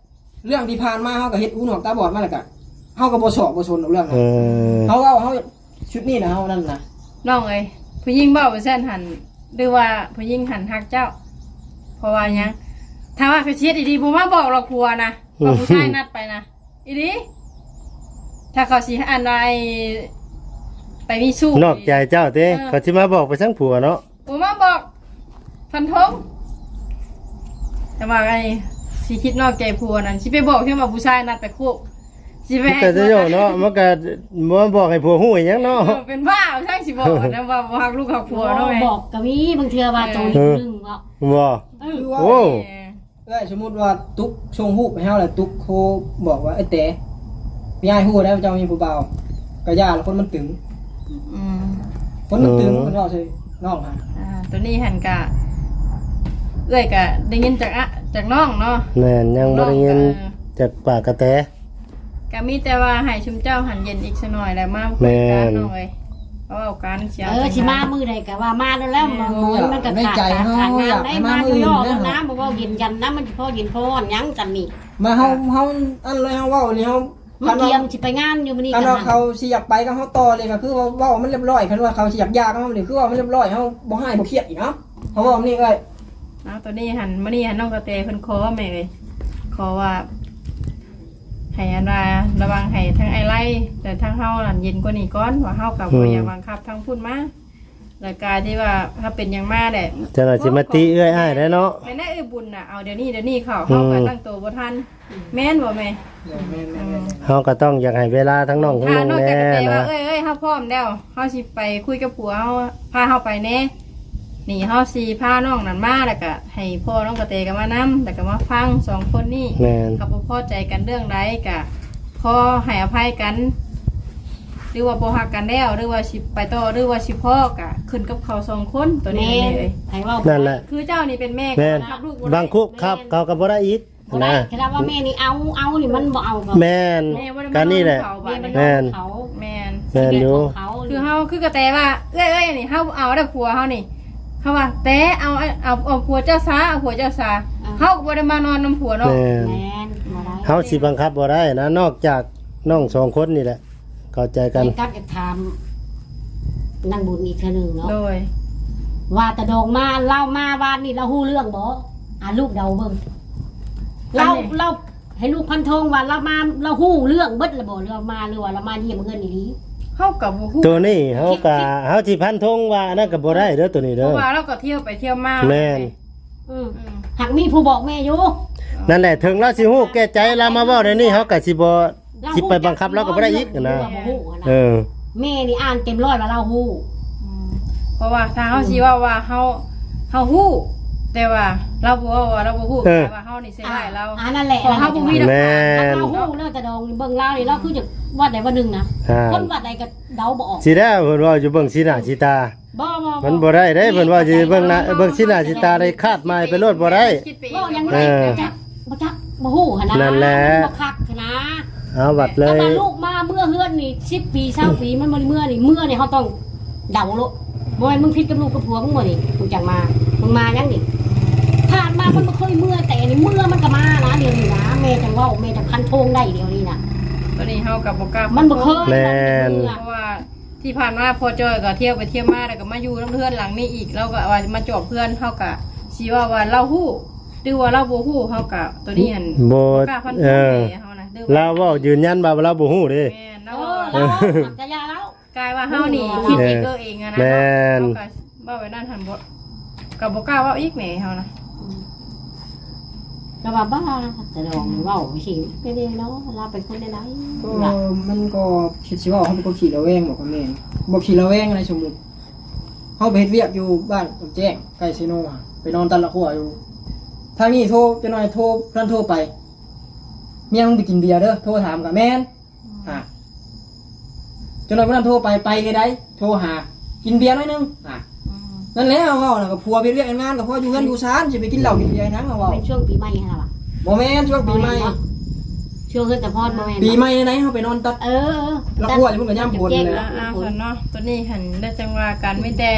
ເລື່ອງທີ່ຜ່ານມາເຮົາກໍເຮັດຫູໜວກຕາບອດມາ ແລ້ວກໍເຮົາກໍບໍ່ຊອກບໍ່ສົນດອກເລື່ອງນັ້ນ. ເອີ ເຮົາເວົ້າ ເຮົາ ຊຸດນີ້ນະ ເຮົານັ້ນນະ. ນ້ອງເອີຍ ຜູ້ຍິງເວົ້າຈັ່ງຊັ້ນຫັ້ນ ຫຼືວ່າຜູ້ຍິງຫັ້ນຮັກເຈົ້າ? ເພາະວ່າຫຍັງ? ຖ້າວ່າເຂົາຊິເຮັດອີ່ຫຼີ ບໍ່ມາບອກລະຜົວນະ ອືມ ວ່າຜູ້ຊາຍນັດໄປນະ ອີ່ຫຼີ. ຖ້າເຂົາຊິອັນໃດ ໄປມີຊູ້ ນອກໃຈເຈົ້າຕິ? ເອີ ເຂົາຊິມາບອກໄປສັງຜົວເນາະ. ບໍ່ມາບອກ ຟັນທົງ. ແຕ່ວ່າໄອ້ຊິຄິດນອກໃຈຜົວນັ້ນ ຊິໄປບອກເຖິງວ່າຜູ້ຊາຍນັດໄປໂຄກ ຊິໄປໃຫ້ ມັນກໍຈະໂຍເນາະ ມັນກໍບໍ່ມາບອກໃຫ້ຜົວຮູ້ອີຫຍັງເນາະ. ເອີ ເປັນບ້າ ຊ່າງຊິບອກນະວ່າບໍ່ຮັກລູກຮັກຜົວເນາະ. ບໍ່ ແມ່ ບອກກໍມີ ບາງເທື່ອວ່າ ເອີ ໂຕນີ້ໜຶ່ງເນາະ ບໍ່ ເອີ ໂອ້ ເອີ ສົມມຸດວ່າຕຸກສົ່ງຮູບໃຫ້ເຮົາ ແລ້ວຕຸກໂທບອກວ່າ ເອີ ແຕ່ ຍາຍຮູ້ແລ້ວເຈົ້າມີຜູ້ບ່າວ ກະຢ່າລະ ຄົນມັນຕຶງ. ອືມ ຄົນມັນຕຶງ ເອີ ເພິ່ນເວົ້າໃສ່ນ້ອງຫັ້ນ. ອ່າ ໂຕນີ້ຫັ້ນກະ ເອື້ອຍກະໄດ້ຍິນຈາກ ອະ ຈາກນ້ອງເນາະ. ແມ່ນ ຍັງບໍ່ໄດ້ຍິນ ນ້ອງກະ ເອີ ຈາກປາກກະແຕ. ກະມີແຕ່ວ່າໃຫ້ຊຸມເຈົ້າຫັ້ນເຢັນອີກສະໜ້ອຍ ແລ້ວມາຄຸຍກັນ ແມ່ນ ນ້ອງເອີຍ. ເວົ້າກັນ ຊິເອົາ ເອີ ຈັ່ງໃດ ຊິມາມື້ໃດກໍວ່າມາໂລດແລ້ວ. ແມ່ນ ມັນກໍຂາດ ໃນໃຈເຮົາ ຂາດງານ ຢາກໃຫ້ມາມື້ອື່ນ ໄດ້ມາຢູ່ນອກ ເນາະ ນະ ບໍ່ເວົ້າເຢັນຢັນນະ ມັນຊິພໍເຢັນພໍຫຍັງກັນນີ້. ມາເຮົາ ເຮົາອັນເລີຍ ເຮົາເວົ້ານີ້ ເຮົາ ມັນກຽມຊິໄປງານຢູ່ມື້ນີ້. ຄັນວ່າ ຄັນວ່າເຂົາຊິຢາກໄປກັບເຮົາຕໍ່ນີ້ ກໍຄືວ່າເວົ້າມັນລຽບຮ້ອຍ. ຄັນວ່າເຂົາຊິຢາກຢ່າກັບເຮົານີ້ ຄືເວົ້າມັນລຽບຮ້ອຍ ເຮົາບໍ່ຮ້າຍບໍ່ຄຽດອີກເນາະ. ເຮົາເວົ້ານີ້ເອີຍ ເອົາ ໂຕນີ້ຫັ້ນ ມື້ນີ້ຫັ້ນ ນ້ອງກະແຕເພິ່ນຂໍແມ່ເອີຍ ຂໍວ່າ ໃຫ້ອັນວ່າລະວັງໃຫ້ທັງອ້າຍໄລ ແລະທັງເຮົານັ້ນເຢັນກວ່ານີ້ກ່ອນ ວ່າເຮົາກໍບໍ່ ອືມ ຢາກບັງຄັບທາງພຸ້ນມາ ແລ້ວກາຍທີ່ວ່າຖ້າເປັນຫຍັງມາແຫຼະ ຈັ່ງໃດຊິມາຕິເອື້ອຍອ້າຍໄດ້ເນາະ. ແມ່ນແຫຼະ ເອື້ອຍບຸນນະ ເອົາດຽວນີ້ດຽວນີ້ເຂົ້າ ເຮົາກໍ ອືມ ຕັ້ງໂຕບໍ່ທັນ ແມ່ນບໍ່ແມ່? ແມ່ນໆໆໆ ເຮົາກໍຕ້ອງຢາກໃຫ້ເວລາທັງນ້ອງທັງລຸງແດ່ນະ. ເອື້ອຍ ເອື້ອຍ ເຮົາພ້ອມແລ້ວ ເຮົາຊິໄປຄຸຍກັບຜົວເຮົາ ພາເຮົາໄປແດ່. ນີ້ເຮົາຊິພານ້ອງນັ້ນມາ ແລ້ວກະໃຫ້ພໍ່ນ້ອງກະແຕກໍມານຳ ແລ້ວກະມາຟັງສອງຄົນນີ້. ແມ່ນ ຄັນບໍ່ພໍໃຈກັນເລື່ອງໃດກະພໍໃຫ້ອະໄພກັນ ຫຼືວ່າບໍ່ຮັກກັນແລ້ວ ຫຼືວ່າຊິໄປຕໍ່ ຫຼືວ່າຊິພໍ້ກະຂຶ້ນກັບເຂົາສອງຄົນ. ໂຕນີ້ແມ່ນເລີຍ ໃຫ້ເວົ້າ ນັ້ນແຫຼະ ຄືເຈົ້ານີ້ເປັນແມ່ ແມ່ນ ກໍບັງຄັບລູກບໍ່ໄດ້ ບັງຄັບ ແມ່ນ ເຂົາກໍບໍ່ໄດ້ອີກ. ບໍ່ໄດ້ ນະ ຄັນວ່າແມ່ນີ້ເອົາ ເອົານີ້ມັນບໍ່ເອົາກໍ ແມ່ນ ແມ່ບໍ່ໄດ້ມານອນນຳເຂົາ ກະນີ້ແຫຼະ ບາດນີ້ ແມ່ນ ແມ່ນ ແມ່ນຢູ່ ຄືເຮົາ ຄືກະແຕວ່າ ເອື້ອຍໆ ນີ້ ເຮົາເອົາແລ້ວຜົວເຮົານີ້ ເຮົາວ່າ ແຕເອົາ ເອົາ ເອົາຜົວເຈົ້າຊາ ເອົາຜົວເຈົ້າຊາ ອ່າ ເຮົາກໍບໍ່ໄດ້ມານອນນຳຜົວເນາະ ແມ່ນ ແມ່ນ ບໍ່ໄດ້ ເຮົາຊິບັງຄັບບໍ່ໄດ້ນະ ນອກຈາກນ້ອງສອງຄົນນີ້ແຫຼະ ເຂົ້າໃຈກັນ ແມ່ນກັບຢາກຖາມນາງບຸນອີກເທື່ອໜຶ່ງເນາະ ໂດຍ ວ່າຕາດອງມາ ລາວມາວານນີ້ ລາວຮູ້ເລື່ອງບໍ່? ອາ ລູກເດົາເບິ່ງ ລາວ ອັນນີ້ ລາວ ໃຫ້ລູກຟັນທົງວ່າລາວມາ ລາວຮູ້ເລື່ອງເບິດແລ້ວບໍ່ ຫຼືວ່າມາ ຫຼືວ່າລາວມາຢ້ຽມເຮືອນອີ່ຫຼີ? ເຮົາກໍບໍ່ຮູ້ ໂຕນີ້ເຮົາກໍ ເຮົາຊິຟັນທົງວ່າອັນນັ້ນກໍບໍ່ໄດ້ເດີ ໂຕນີ້ເດີ ເພາະວ່າລາວກໍທ່ຽວໄປທ່ຽວມາ ແມ່ນ ອືມ ອືມ ຫາກມີຜູ້ບອກແມ່ຢູ່ ນັ້ນແຫຼະ ເຖິງລາວຊິຮູ້ແກ່ໃຈ ລາວມາເວົ້າແນວນີ້ ເຮົາກໍຊິບໍ່ ລາວ ຊິໄປບັງຄັບລາວກໍບໍ່ໄດ້ອີກນະ ເອີ ແມ່ນີ້ອ່ານເຕັມຮ້ອຍວ່າລາວຮູ້ ອືມ ເພາະວ່າຖ້າເຮົາ ອືມ ຊິເວົ້າວ່າເຮົາ ເຮົາຮູ້ ແຕ່ວ່າລາວບໍ່ເວົ້າວ່າລາວບໍ່ຮູ້ ເອີ ແຕ່ວ່າ ເຮົານີ້ໃສ່ຮ້າຍລາວ ອ່າ ອັນນັ້ນແຫຼະ ເພາະເຮົາບໍ່ມີຫຼັກຖານ ແມ່ນ ລາວຮູ້ເລີຍ ຕາດອງເບິ່ງລາວນີ້ ລາວຄືຈະວັດໃດວັດໜຶ່ງນະ ອ່າ ຄົນວັດໃດກໍເດົາບໍ່ອອກ ຊິໄດ້ເພິ່ນເວົ້າຢູ່ເບິ່ງສີໜ້າສີຕາ ບໍ່ ບໍ່ ມັນບໍ່ໄດ້ເດ້ ເພິ່ນເວົ້າຢູ່ເບິ່ງໜ້າ ເບິ່ງສີໜ້າສີຕາ ໄດ້ຄາດໝາຍໄປໂລດບໍ່ໄດ້ ເວົ້າຫຍັງບໍ່ໄດ້ ເອີ ບໍ່ຈັກ ບໍ່ຈັກ ບໍ່ຮູ້ຫັ້ນນະ ນັ້ນແຫຼະ ມັນບໍ່ຄັກຫັ້ນນະ ເອົາ ວັດເລີຍ ແຕ່ວ່າລູກມາເມືອເຮືອນນີ້ ສິບປີ ຊາວປີ ມັນບໍ່ໄດ້ເມືອນີ້ ເມືອນີ້ເຮົາຕ້ອງ ເດົາໂລດ ບໍ່ແມ່ນມຶງຜິດກັບລູກກັບຜົວມຶງບໍ່ນີ້ ມຶງຈັ່ງມາ ມຶງມາຫຍັງນີ້ ຜ່ານມາມັນບໍ່ເຄີຍເມືອ ແຕ່ນີ້ເມືອມັນກໍມານະ ດຽວນີ້ນະ ແມ່ຈັ່ງເວົ້າ ແມ່ຈັ່ງຟັນທງໄດ້ດຽວນີ້ນະ ຕອນນີ້ເຮົາກໍບໍ່ກ້າ ມັນບໍ່ເຄີຍ ແມ່ນ ເພາະວ່າທີ່ຜ່ານມາພໍ່ຈ້ອຍກໍທ່ຽວໄປທ່ຽວມາ ແລ້ວກໍມາຢູ່ນຳເຮືອນຫຼັງນີ້ອີກ ລາວກໍວ່າມາຈອບເຮືອນ ເຮົາກໍຊິເວົ້າວ່າລາວຮູ້ ຫຼືວ່າລາວບໍ່ຮູ້ ເຮົາກໍ ໂຕນີ້ຫັ້ນ ບໍ່ ບໍ່ກ້າຟັນທງ ເອີ ໃຫ້ເຮົານະ ລາວເວົ້າຢືນຢັນວ່າລາວບໍ່ຮູ້ເດ້ ແມ່ນ ລາວເວົ້າ ເອີ ລາວເວົ້າ ກໍຢ່າລາວ ກາຍວ່າເຮົານີ້ຄິດເອງເອີເອງຫັ້ນນະ ແມ່ນ ເຮົາກໍເວົ້າແບບນັ້ນຫັ້ນບໍ່ ກໍບໍ່ກ້າເວົ້າອີກແໝ່ເຮົານະ ອືມ ກໍວ່າບ້າ ຕາດອງເວົ້າຊິເປັນແນວເນາະ ລາວເປັນຄົນແນວໃດ ກໍມັນກໍຄິດຊິເວົ້າ ເຮົາເປັນຄົນຂີ້ລະແວງ ບໍ່ກໍແມ່ນ ບໍ່ຂີ້ລະແວງໃດ ສົມມຸດ ເຮົາໄປເຮັດວຽກຢູ່ບ້ານກຳແຈ້ງ ໃກ້ເຊໂນ ໄປນອນຕັດລະຂົ້ວຢູ່ ທາງນີ້ໂທ ຈັກໜ້ອຍໂທ ເພິ່ນໂທໄປ ເມຍມຶງໄປກິນເບຍເດີ ໂທຖາມກໍແມ່ນ ອ່າ ຈົນວ່າຜູ້ນັ້ນໂທໄປ ໄປເລີຍໄດ໋ ໂທຫາ ກິນເບຍໜ້ອຍໜຶ່ງ ອ່າ ອືມ ນັ້ນແຫຼະ ເຮົາເວົ້ານະ ກັບຜົວເຮັດວຽກເຮັດງານ ກໍພໍຢູ່ເຮືອນຢູ່ຊານ ຊິໄປກິນເຫຼົ້າກິນເບຍຫຍັງ ເຮົາເວົ້າ ແມ່ນຊ່ວງປີໃໝ່ຫັ້ນລະວະ ບໍ່ແມ່ນ ຊ່ວງປີໃໝ່ ບໍ່ແມ່ນເນາະ ຊ່ວງເຮືອນຕາພອນ ບໍ່ແມ່ນ ປີໃໝ່ໃດ ເຮົາໄປນອນຕັດ ເອີ ລະຂົ້ວຢູ່ພຸ້ນ ກໍຍາມຝົນແຫຼະ ອ່າ ເນາະ ຕົວນີ້ຫັ້ນ ໄດ້ຈັ່ງວ່າກັນ ມີແຕ່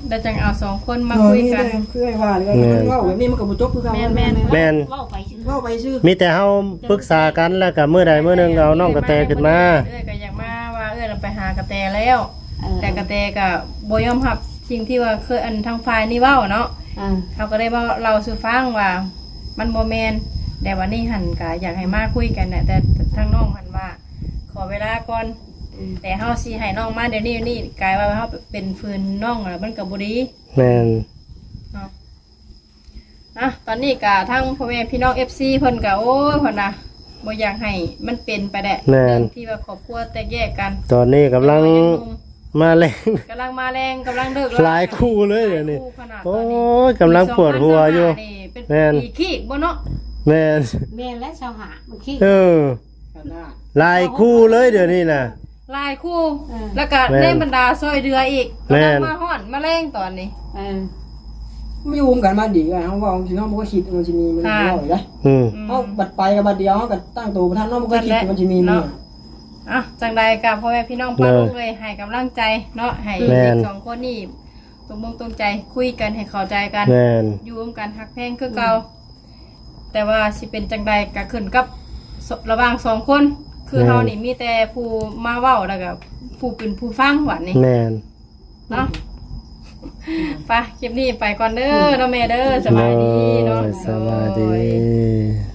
ແລ້ວຈັ່ງເອົາສອງຄົນມາຄຸຍກັນ ເອີ ມີແຕ່ຄືອ້າຍວ່າເລີຍ ແມ່ນ ເວົ້າແບບນີ້ມັນກໍບໍ່ຈົບຄືເກົ່າ ແມ່ນໆ ແມ່ນ ເວົ້າໄປຊື່ ເວົ້າໄປຊື່ ມີແຕ່ເຮົາປຶກສາກັນ ແລ້ວກໍມື້ໃດມື້ໜຶ່ງເອົານ້ອງກະແຕຂຶ້ນມາ ເອື້ອຍກໍຢາກມາວ່າເອື້ອຍນະໄປຫາກະແຕແລ້ວ ເອີ ແຕ່ກະແຕກໍບໍ່ຍອມຮັບສິ່ງທີ່ວ່າເຄີຍ ອັນ ທາງຝ່າຍນີ້ເວົ້າເນາະ ເອີ ເຮົາກໍໄດ້ເວົ້າເລົ່າສູ່ຟັງວ່າມັນບໍ່ແມ່ນ ແຕ່ວັນນີ້ຫັ້ນກໍຢາກໃຫ້ມາຄຸຍກັນແຫຼະ ແຕ່ທາງນ້ອງຫັ້ນວ່າ ຂໍເວລາກ່ອນ ອືມ ແຕ່ເຮົາຊິໃຫ້ນ້ອງມາດຽວນີ້ ດຽວນີ້ ກາຍວ່າເຮົາເປັນຝືນນ້ອງແລ້ວ ມັນກໍບໍ່ດີ ແມ່ນ ເນາະ ອ່ະ ຕອນນີ້ກໍທາງພໍ່ແມ່ພີ່ນ້ອງ ເອັຟຊີ ເພິ່ນກໍ ໂອ້ຍ ເພິ່ນນະ ບໍ່ຢາກໃຫ້ມັນເປັນໄປແຫຼະ ແມ່ນ ເລື່ອງທີ່ວ່າຄອບຄົວແຕກແຍກກັນ ຕອນນີ້ກຳລັງ ແຕ່ວ່າຍັງໜຸ່ມ ມາແລງ ກຳລັງມາແລງ ກຳລັງເລີກລາ ຫຼາຍຄູ່ເລີຍດຽວນີ້ ຫຼາຍຄູ່ຂະໜາດ ໂອ້ຍ ຕອນນີ້ ກຳລັງປວດຫົວຢູ່ ແມ່ນ ປີຄີກບໍ່ເນາະ ແມ່ນ ແມ່ນແລ້ວ ຊາວຫ້າ ມັນຄີກ ເອີ ຂະໜາດ ຫຼາຍຄູ່ເລີຍດຽວນີ້ນະ ຫຼາຍຄູ່ ເອີ ແລ້ວກໍ ແມ່ນ ໃນບັນດາຊ່ອຍເຫຼືອອີກ ແມ່ນ ກຳລັງມາຮ້ອນມາແລງຕອນນີ້ ເອີ ມາຢູ່ນຳກັນມາດີ ເຮົາເວົ້າຊິເນາະ ບໍ່ຄິດວ່າຊິມີມື້ນີ້ ອ່າ ເວົ້າອີກເດ້ ອືມ ເຮົາບັດໄປກັບບັດດຽວ ເຮົາກໍຕັ້ງໂຕບໍ່ທັນເນາະ ບໍ່ເຄີຍຄິດວ່າມັນຊິມີມື້ ເນາະ ອ່ະ ຈັ່ງໃດກໍພໍ່ແມ່ພີ່ນ້ອງປ້າລຸງເອີຍ ໃຫ້ກຳລັງໃຈເນາະ ໃຫ້ ແມ່ນ ເດັກສອງຄົນນີ້ຕົກມົງຕົງໃຈ ຄຸຍກັນໃຫ້ເຂົ້າໃຈກັນ ແມ່ນ ຢູ່ຮ່ວມກັນຮັກແພງຄືເກົ່າ ອືມ ແຕ່ວ່າຊິເປັນຈັ່ງໃດກໍຂຶ້ນກັບ ລະຫວ່າງສອງຄົນ ຄື ແມ່ນ ເຮົານີ້ມີແຕ່ຜູ້ມາເວົ້າ ແລ້ວກໍຜູ້ເປັນຜູ້ຟັງ ບາດນີ້ ແມ່ນ ເນາະ ໄປ ຄລິບນີ້ໄປກ່ອນເດີ ອືມ ເນາະແມ່ເດີ ສະບາຍດີເນາະ ໂດຍ ສະບາຍດີ ໂດຍ